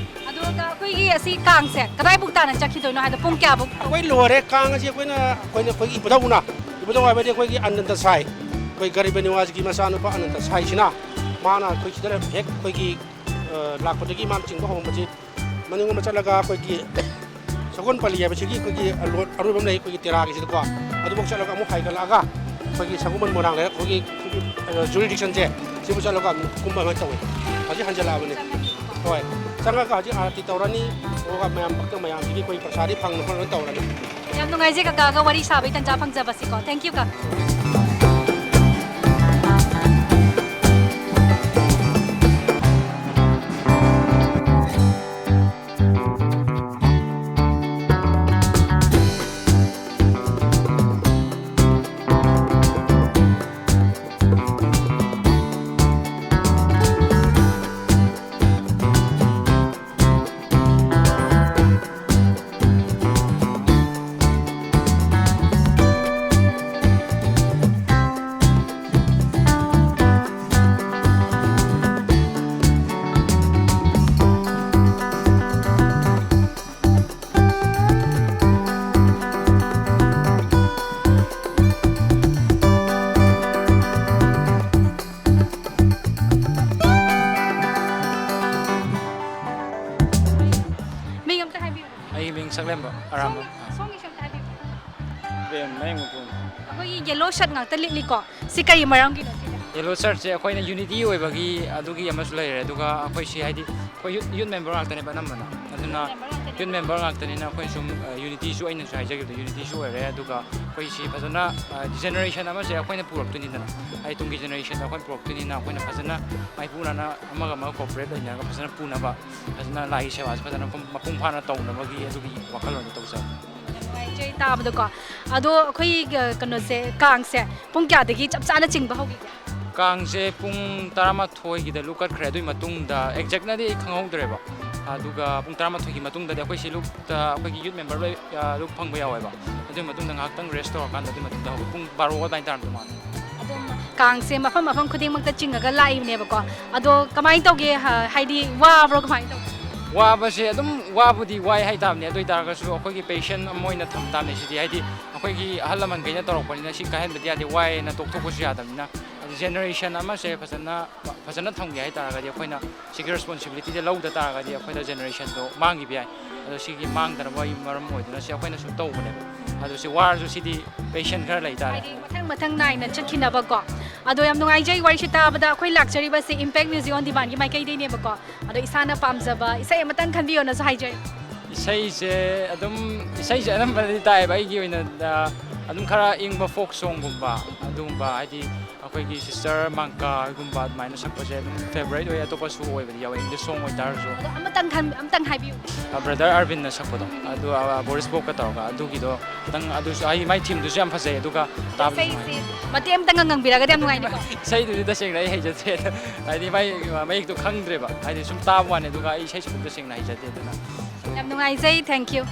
ꯑꯗꯨꯒ ꯑꯩꯈꯣꯏꯒꯤ ꯑꯁꯤ ꯀꯥꯡꯁꯦ ꯀꯗꯥꯏꯕꯨꯛ ꯇꯥꯅ ꯆꯠꯈꯤꯗꯣꯏꯅꯣ ꯍꯥꯏꯗꯣ, ꯄꯨꯡ ꯀꯌꯥꯕꯨꯛ? ꯑꯩꯈꯣꯏ ꯂꯣꯏꯔꯦ꯫ ꯀꯥꯡ ꯑꯁꯤ ꯑꯩꯈꯣꯏꯅ, ꯑꯩꯈꯣꯏꯅ, ꯑꯩꯈꯣꯏꯒꯤ ꯏꯕꯨꯙꯧꯅ, ꯏꯕꯨꯙꯧ ꯍꯥꯏꯕꯗꯤ ꯑꯩꯈꯣꯏꯒꯤ ꯑꯅꯟꯇ ꯁꯥꯏ, ꯑꯩꯈꯣꯏ ꯒꯔꯤꯕ ꯅꯤꯋꯥꯖꯒꯤ ꯃꯆꯥꯅꯨꯄꯥ ꯑꯅꯟꯇ ꯁꯥꯏꯁꯤꯅ, ꯃꯥꯅ ꯑꯩꯈꯣꯏ ꯁꯤꯗ ꯍꯦꯛ ꯑꯩꯈꯣꯏꯒꯤ, ꯑ, ꯂꯥꯛꯄꯗꯒꯤ ꯃꯥꯅ ꯆꯤꯡꯕ ꯍꯧꯔꯝꯕꯁꯤ, ꯃꯅꯤꯡꯂꯣꯝꯗ ꯆꯠꯂꯒ ꯑꯩꯈꯣꯏꯒꯤ ꯁꯒꯣꯜꯄꯜꯂꯤ ꯍꯥꯏꯕꯁꯤꯒꯤ ꯑꯩꯈꯣꯏꯒꯤ ꯑꯔꯣꯏ-, ꯑꯔꯣꯏꯕ ꯑꯃ ꯂꯩ, ꯑꯩꯈꯣꯏꯒꯤ ꯇꯦꯔꯥꯒꯤꯁꯤꯗꯀꯣ, ꯑꯗꯨꯐꯥꯎ ꯆꯠꯂꯒ ꯑꯃꯨꯛ ꯍꯥꯏꯒꯠꯂꯛꯑꯒ ꯑꯩꯈꯣꯏꯒꯤ ꯁꯒꯣꯜꯕꯟ ꯃꯣꯏꯔꯥꯡ ꯂꯩꯔꯛ ꯑꯩꯈꯣꯏꯒꯤ, ꯑꯩꯈꯣꯏꯒꯤ, ꯑ, ꯖꯨꯔꯤꯗꯤꯛꯁꯟꯁꯦ ꯁꯤꯕꯨ ꯆꯠꯂꯒ ꯑꯃꯨꯛ ꯀꯨꯝꯕ ꯑꯃ ꯇꯧꯋꯦ꯫ ꯍꯧꯖꯤꯛ ꯍꯟꯖꯜꯂꯛꯑꯕꯅꯤ꯫ ꯍꯣꯏ, ꯆꯪꯉꯒ ꯍꯧꯖꯤꯛ ꯑꯥꯔꯇꯤ ꯇꯧꯔꯅꯤ, ꯑꯗꯨꯒ ꯃꯌꯥꯝ ꯚꯛꯇ ꯃꯌꯥꯝꯁꯤꯒꯤ ꯑꯩꯈꯣꯏ ꯄ꯭ꯔꯁꯥꯗꯤ ꯐꯪꯅ ꯈꯣꯠꯅ ꯇꯧꯔꯅꯤ꯫ ꯌꯥꯝ ꯅꯨꯡꯉꯥꯏꯖꯩ ꯀꯀꯥꯒ ꯋꯥꯔꯤ ꯁꯥꯕꯒꯤ ꯇꯟꯖꯥ ꯐꯪꯖꯕꯁꯤꯀꯣ꯫ Thank you, ꯀꯀꯥ꯫ ꯑꯩꯒꯤ ꯃꯤꯡ ꯁꯛꯂꯦꯝꯕ ꯑꯔꯥꯝꯕ꯫ ꯁꯣꯝꯒꯤ ꯁꯣꯝꯗ ꯍꯥꯏꯕꯤꯌꯨ꯫ ꯕꯦꯝ, ꯃꯌꯦꯡ ꯃꯇꯣꯟ꯫ ꯑꯩꯈꯣꯏꯒꯤ ꯌꯦꯂꯣ ꯁꯔꯠ ꯉꯥꯛꯇ ꯂꯤꯠꯂꯤꯀꯣ, ꯁꯤ ꯀꯔꯤ ꯃꯔꯝꯒꯤꯅꯣ ꯁꯤꯅ? ꯌꯦꯂꯣ ꯁꯔꯠꯁꯦ ꯑꯩꯈꯣꯏꯅ ꯌꯨꯅꯤꯇꯤ ꯑꯣꯏꯕꯒꯤ ꯑꯗꯨꯒꯤ ꯑꯃꯁꯨ ꯂꯩꯔꯦ, ꯑꯗꯨꯒ ꯑꯩꯈꯣꯏ ꯁꯤ ꯍꯥꯏꯗꯤ ꯑꯩꯈꯣꯏ ꯌꯨꯠ ꯌꯨꯠ ꯃꯦꯝꯕꯔ ꯉꯥꯛꯇꯅꯦꯕ ꯑꯅꯝꯕꯅ, ꯑꯗꯨꯅ ꯌꯨꯠ ꯃꯦꯝꯕꯔ ꯉꯥꯛꯇꯅꯤꯅ ꯑꯩꯈꯣꯏ ꯁꯨꯝ ꯌꯨꯅꯤꯇꯤꯁꯨ ꯑꯩꯅꯁꯨ ꯍꯥꯏꯖꯈꯤꯕꯗꯣ ꯌꯨꯅꯤꯇꯤꯁꯨ ꯑꯣꯏꯔꯦ, ꯑꯗꯨꯒ ꯑꯩꯈꯣꯏ ꯁꯤ ꯐꯖꯅ ꯖꯦꯅꯦꯔꯦꯁꯟ ꯑꯃꯁꯦ ꯑꯩꯈꯣꯏꯅ ꯄꯨꯔꯛꯇꯣꯏꯅꯤꯗꯅ, ꯑꯩ ꯇꯨꯡꯒꯤ ꯖꯦꯅꯦꯔꯦꯁꯟꯗ ꯑꯩꯈꯣꯏꯅ ꯄꯨꯔꯛꯇꯣꯏꯅꯤꯅ ꯑꯩꯈꯣꯏꯅ ꯐꯖꯅ ꯃꯥꯏꯄꯨꯅꯅ ꯑꯃꯒ ꯑꯃꯒ ꯀꯣꯑꯣꯄꯔꯦꯠ ꯂꯩꯅꯔꯒ ꯐꯖꯅ ꯄꯨꯅꯕ, ꯐꯖꯅ ꯂꯥꯏꯒꯤ ꯁꯦꯕꯥꯁꯦ ꯐꯖꯅ ꯃꯄꯨꯡ ꯃꯄꯨꯡ ꯐꯥꯅ ꯇꯧꯅꯕꯒꯤ ꯑꯗꯨꯒꯤ ꯋꯥꯈꯜꯂꯣꯟꯗꯣ ꯇꯧꯖꯕꯅꯤ꯫ ꯌꯥꯝ ꯅꯨꯡꯉꯥꯏꯖꯩ ꯇꯥꯕꯗꯀꯣ꯫ ꯑꯗꯣ ꯑꯩꯈꯣꯏ ꯑ, ꯀꯩꯅꯣꯁꯦ, ꯀꯥꯡꯁꯦ ꯄꯨꯡ ꯀꯌꯥꯗꯒꯤ ꯆꯞ ꯆꯥꯅ ꯆꯤꯡꯕ ꯍꯧꯈꯤꯒꯦ? ꯀꯥꯡꯁꯦ ꯄꯨꯡ ꯇꯔꯥꯃꯥꯊꯣꯏꯒꯤꯗ ꯂꯨꯞ ꯀꯠꯈ꯭ꯔꯦ꯫ ꯑꯗꯨꯒꯤ ꯃꯇꯨꯡꯗ ꯑꯦꯛꯖꯦꯛꯅꯗꯤ ꯑꯩ ꯈꯪꯍꯧꯗ꯭ꯔꯦꯕ, ꯑꯗꯨꯒ ꯄꯨꯡ ꯇꯔꯥꯃꯥꯊꯣꯏꯒꯤ ꯃꯇꯨꯡꯗꯗꯤ ꯑꯩꯈꯣꯏ ꯁꯤ ꯂꯨꯞꯇ ꯑꯩꯈꯣꯏꯒꯤ ꯌꯨꯠ ꯃꯦꯝꯕꯔ ꯂꯣꯏ ꯑ, ꯂꯨꯞ ꯐꯪꯕ ꯌꯥꯎꯋꯦꯕ꯫ ꯑꯗꯨꯒꯤ ꯃꯇꯨꯡꯗ ꯉꯥꯏꯍꯥꯛꯇꯪ ꯔꯦꯁ ꯇꯧꯔꯀꯥꯟꯗ ꯑꯗꯨꯒꯤ ꯃꯇꯨꯡꯗ ꯍꯧꯋꯦ꯫ ꯄꯨꯡ ꯕꯥꯔꯣ ꯑꯗꯨꯃꯥꯏꯅ ꯇꯥꯔꯝꯗꯧ ꯃꯥꯜꯂꯦ꯫ ꯑꯗꯨꯝ ꯀꯥꯡꯁꯦ ꯃꯐꯝ ꯃꯐꯝ ꯈꯨꯗꯤꯡꯃꯛꯇ ꯆꯤꯡꯉꯒ ꯂꯥꯛꯏꯕꯅꯦꯕꯀꯣ꯫ ꯑꯗꯣ ꯀꯃꯥꯏꯅ ꯇꯧꯒꯦ? ꯍ-, ꯍꯥꯏꯗꯤ ꯋꯥꯕ꯭ꯔꯣ, ꯀꯃꯥꯏꯅ ꯇꯧꯒꯦ? ꯋꯥꯕꯁꯦ ꯑꯗꯨꯝ ꯋꯥꯕꯨꯗꯤ ꯋꯥꯏ ꯍꯥꯏꯇꯥꯕꯅꯤ꯫ ꯑꯗꯨ ꯑꯣꯏꯇꯥꯔꯒꯁꯨ ꯑꯩꯈꯣꯏꯒꯤ ꯄꯦꯁꯟ ꯑꯃ ꯑꯣꯏꯅ ꯊꯝ ꯇꯥꯕꯅꯤ ꯁꯤꯗꯤ, ꯍꯥꯏꯗꯤ ꯑꯩꯈꯣꯏꯒꯤ ꯑꯍꯜ ꯂꯃꯟꯈꯩꯅ ꯇꯧꯔꯛꯄꯅꯤꯅ ꯁꯤ ꯀꯥꯏꯍꯟꯕꯗꯤ ꯌꯥꯗꯦ, ꯋꯥꯏꯅ ꯇꯣꯛꯊꯣꯛꯄꯁꯨ ꯌꯥꯗꯕꯅꯤꯅ꯫ ꯍꯥꯏꯗꯤ ꯖꯦꯅꯦꯔꯦꯁꯟ ꯑꯃꯁꯦ ꯐꯖꯅ ꯐꯖꯅ ꯊꯝꯒꯦ ꯍꯥꯏꯇꯥꯔꯒꯗꯤ ꯑꯩꯈꯣꯏꯅ ꯁꯤꯒꯤ ꯔꯦꯁꯄꯣꯟꯁꯤꯕꯤꯂꯤꯇꯤꯁꯦ ꯂꯧꯗ ꯇꯥꯔꯒꯗꯤ ꯑꯩꯈꯣꯏꯗ ꯖꯦꯅꯦꯔꯦꯁꯟꯗꯣ ꯃꯥꯡꯈꯤꯕ ꯌꯥꯏ꯫ ꯑꯗꯣ ꯁꯤꯒꯤ ꯃꯥꯡꯗꯅꯕꯒꯤ ꯃꯔꯝ ꯑꯣꯏꯗꯨꯅ ꯁꯤ ꯑꯩꯈꯣꯏꯅ ꯁꯨꯝ ꯇꯧꯕꯅꯦꯕ꯫ ꯑꯗꯣ ꯁꯤ ꯋꯥꯔꯁꯨ ꯁꯤꯗꯤ ꯄꯦꯁꯟ ꯈꯔ ꯂꯩꯇꯥꯔꯦ꯫ ꯍꯥꯏꯗꯤ ꯃꯊꯪ ꯃꯊꯪ ꯅꯥꯏꯅ ꯆꯠꯈꯤꯅꯕꯀꯣ꯫ ꯑꯗꯣ ꯌꯥꯝ ꯅꯨꯡꯉꯥꯏꯖꯩ ꯋꯥꯔꯤꯁꯤ ꯇꯥꯕꯗ꯫ ꯑꯩꯈꯣꯏ ꯂꯥꯛꯆꯔꯤꯕꯁꯦ Impact Music on Demandꯒꯤ ꯃꯥꯏꯀꯩꯗꯩꯅꯦꯕꯀꯣ꯫ ꯑꯗꯣ ꯏꯁꯥꯅ ꯄꯥꯝꯖꯕ ꯏꯁꯩ ꯑꯃꯇꯪ ꯈꯟꯕꯤꯌꯣꯅꯁꯨ ꯍꯥꯏꯖꯔꯤ꯫ ꯏꯁꯩꯁꯦ ꯑꯗꯨꯝ, ꯏꯁꯩꯁꯦ ꯑꯅꯝꯕꯅꯗꯤ ꯇꯥꯏꯌꯦꯕ ꯑꯩꯒꯤ ꯑꯣꯏꯅ, ꯑ, ꯑꯗꯨꯝ ꯈꯔ ꯏꯪꯕ ꯐꯣꯛ ꯁꯣꯡꯒꯨꯝꯕ ꯑꯗꯨꯒꯨꯝꯕ, ꯍꯥꯏꯗꯤ ꯑꯩꯈꯣꯏꯒꯤ ꯁꯤꯁꯇꯔ ꯃꯪꯀꯥ ꯍꯣꯏꯒꯨꯝꯕ ꯑꯗꯨꯃꯥꯏꯅ ꯁꯛꯄꯁꯦ ꯑꯗꯨꯝ ꯐꯦꯕꯣꯔꯥꯏꯠ ꯑꯣꯏ꯫ ꯑꯇꯣꯞꯄꯁꯨ ꯑꯣꯏꯕꯗꯤ ꯌꯥꯎꯋꯦ, ꯏꯪꯂꯤꯁ ꯁꯣꯡ ꯑꯣꯏꯇꯥꯔꯁꯨ꯫ ꯑꯗꯣ ꯑꯃꯇꯪ ꯈꯟ-, ꯑꯃꯇꯪ ꯍꯥꯏꯕꯤꯌꯨ꯫ ꯑ, ꯕ꯭ꯔꯗꯔ ꯑꯔꯕꯤꯟꯅ ꯁꯛꯄꯗꯣ, ꯑꯗꯨ, ꯑ, ꯕꯣꯔꯤꯁ ꯕꯣꯛꯀ ꯇꯧꯔꯒ, ꯑꯗꯨꯒꯤꯗꯣ ꯈꯤꯇꯪ, ꯑꯗꯨꯁꯨ ꯍꯥꯏꯗꯤ ꯃꯥꯏ ꯊꯤꯝꯗꯨꯁꯨ ꯌꯥꯝ ꯐꯖꯩ, ꯑꯗꯨꯒ ꯇꯥꯕꯗꯁꯨ ꯅꯨꯡꯉꯥꯏ꯫ ꯏꯁꯩꯁꯦ ꯃꯇꯦꯛ ꯑꯃꯇꯪꯒ ꯉꯪꯕꯤꯔꯒꯗꯤ ꯌꯥꯝ ꯅꯨꯡꯉꯥꯏꯅꯤꯀꯣ꯫ ꯏꯁꯩꯗꯨꯗꯤ ꯇꯁꯦꯡꯅ ꯑꯩ ꯍꯩꯖꯗꯦ, ꯍꯥꯏꯗꯤ ꯃꯥꯏ ꯃꯌꯦꯛꯇꯣ ꯈꯪꯗ꯭ꯔꯦꯕ, ꯍꯥꯏꯗꯤ ꯁꯨꯝ ꯇꯥꯕ ꯋꯥꯅꯤ, ꯑꯗꯨꯒ ꯑꯩ ꯏꯁꯩ ꯁꯛꯄꯗꯤ ꯇꯁꯦꯡꯅ ꯍꯩꯖꯗꯦ꯫ ꯑꯗꯨꯅ ꯌꯥꯝ ꯅꯨꯡꯉꯥꯏꯖꯩ꯫ Thank you꯫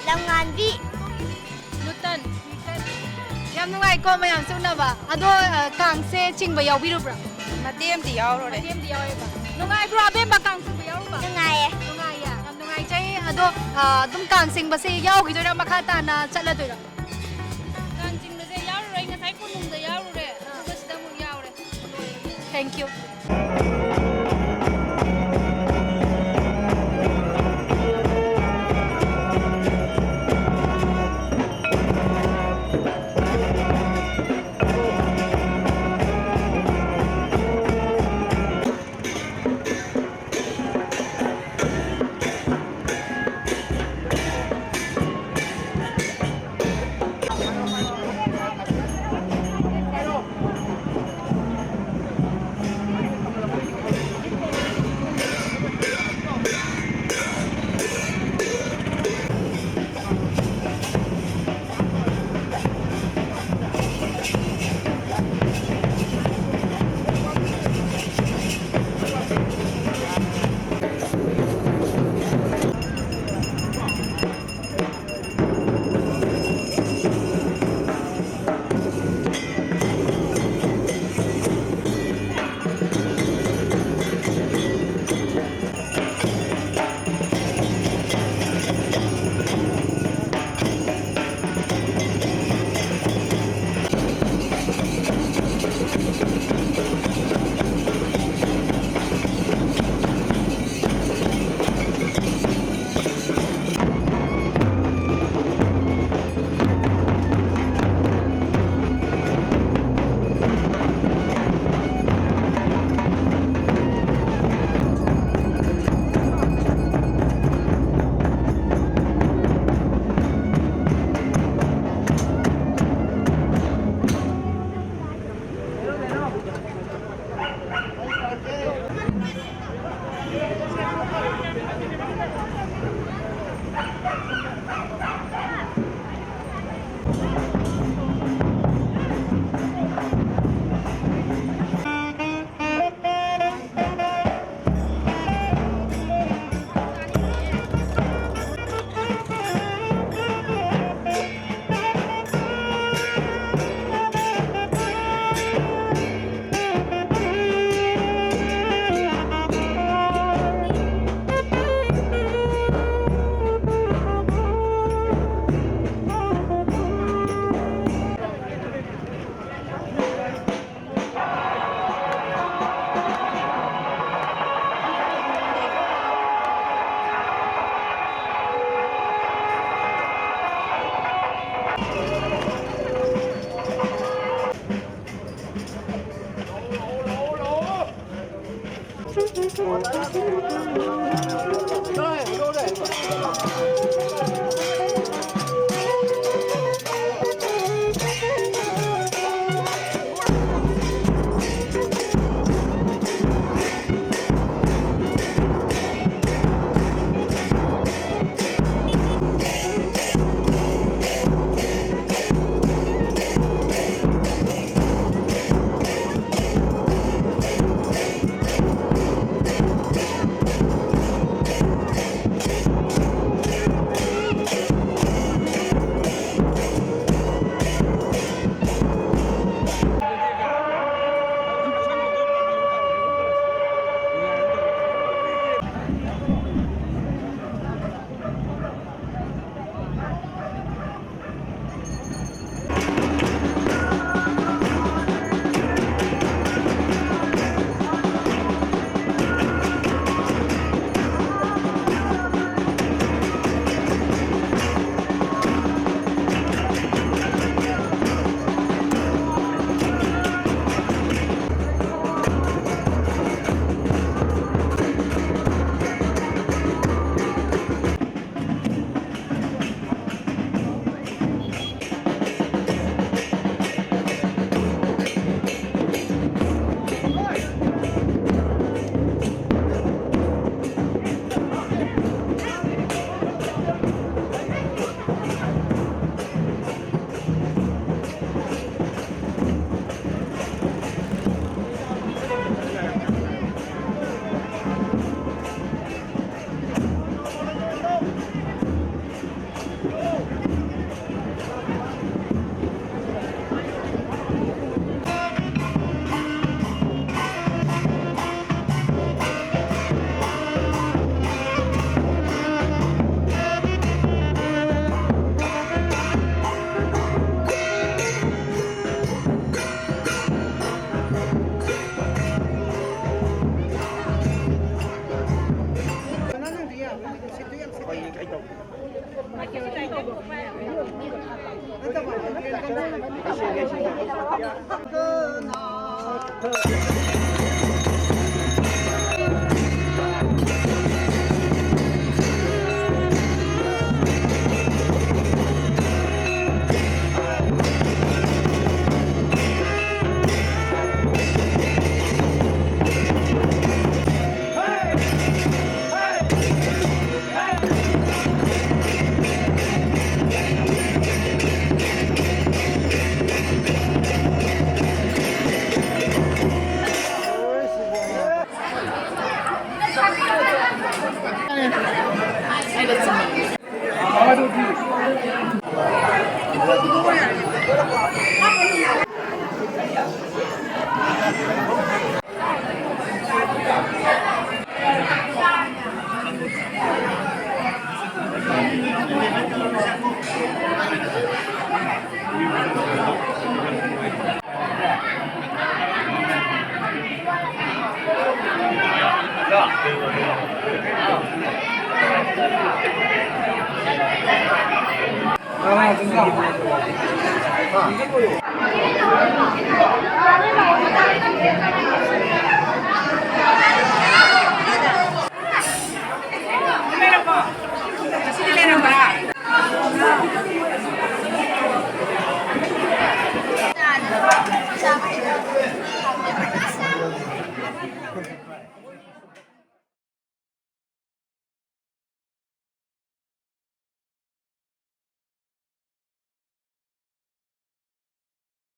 ꯂꯝꯉꯥꯟꯕꯤ꯫ ꯅꯨꯇꯟ꯫ ꯌꯥꯝ ꯅꯨꯡꯉꯥꯏꯀꯣ ꯃꯌꯥꯝꯁꯦ ꯎꯅꯕ꯫ ꯑꯗꯣ, ꯑ, ꯀꯥꯡꯁꯦ ꯆꯤꯡꯕ ꯌꯥꯎꯕꯤꯔꯨꯕ꯭ꯔꯥ? ꯃꯇꯦꯛ ꯑꯃꯗꯤ ꯌꯥꯎꯔꯨꯔꯦ꯫ ꯃꯇꯦꯛ ꯑꯃꯗꯤ ꯌꯥꯎꯔꯦꯕ꯫ ꯅꯨꯡꯉꯥꯏꯕ꯭ꯔꯣ ꯑꯕꯦꯝꯃ ꯀꯥꯡ ꯆꯤꯡꯕ ꯌꯥꯎꯔꯨꯕ? ꯅꯨꯡꯉꯥꯏꯌꯦ꯫ ꯅꯨꯡꯉꯥꯏꯌꯦ꯫ ꯌꯥꯝ ꯅꯨꯡꯉꯥꯏꯖꯩ꯫ ꯑꯗꯣ, ꯑ, ꯑꯗꯨꯝ ꯀꯥꯡ ꯆꯤꯡꯕꯁꯦ ꯌꯥꯎꯈꯤꯗꯣꯏꯔꯥ, ꯃꯈꯥ ꯇꯥꯅ ꯆꯠꯂꯗꯣꯏꯔꯥ? ꯀꯥꯡ ꯆꯤꯡꯕꯁꯦ ꯌꯥꯎꯔꯨꯔꯦ꯫ ꯑꯩ ꯉꯁꯥꯏ ꯀꯣꯅꯨꯡꯗ ꯌꯥꯎꯔꯨꯔꯦ꯫ ꯑꯗꯨꯒ ꯁꯤꯗ ꯑꯃꯨꯛ ꯌꯥꯎꯔꯦ꯫ Thank you.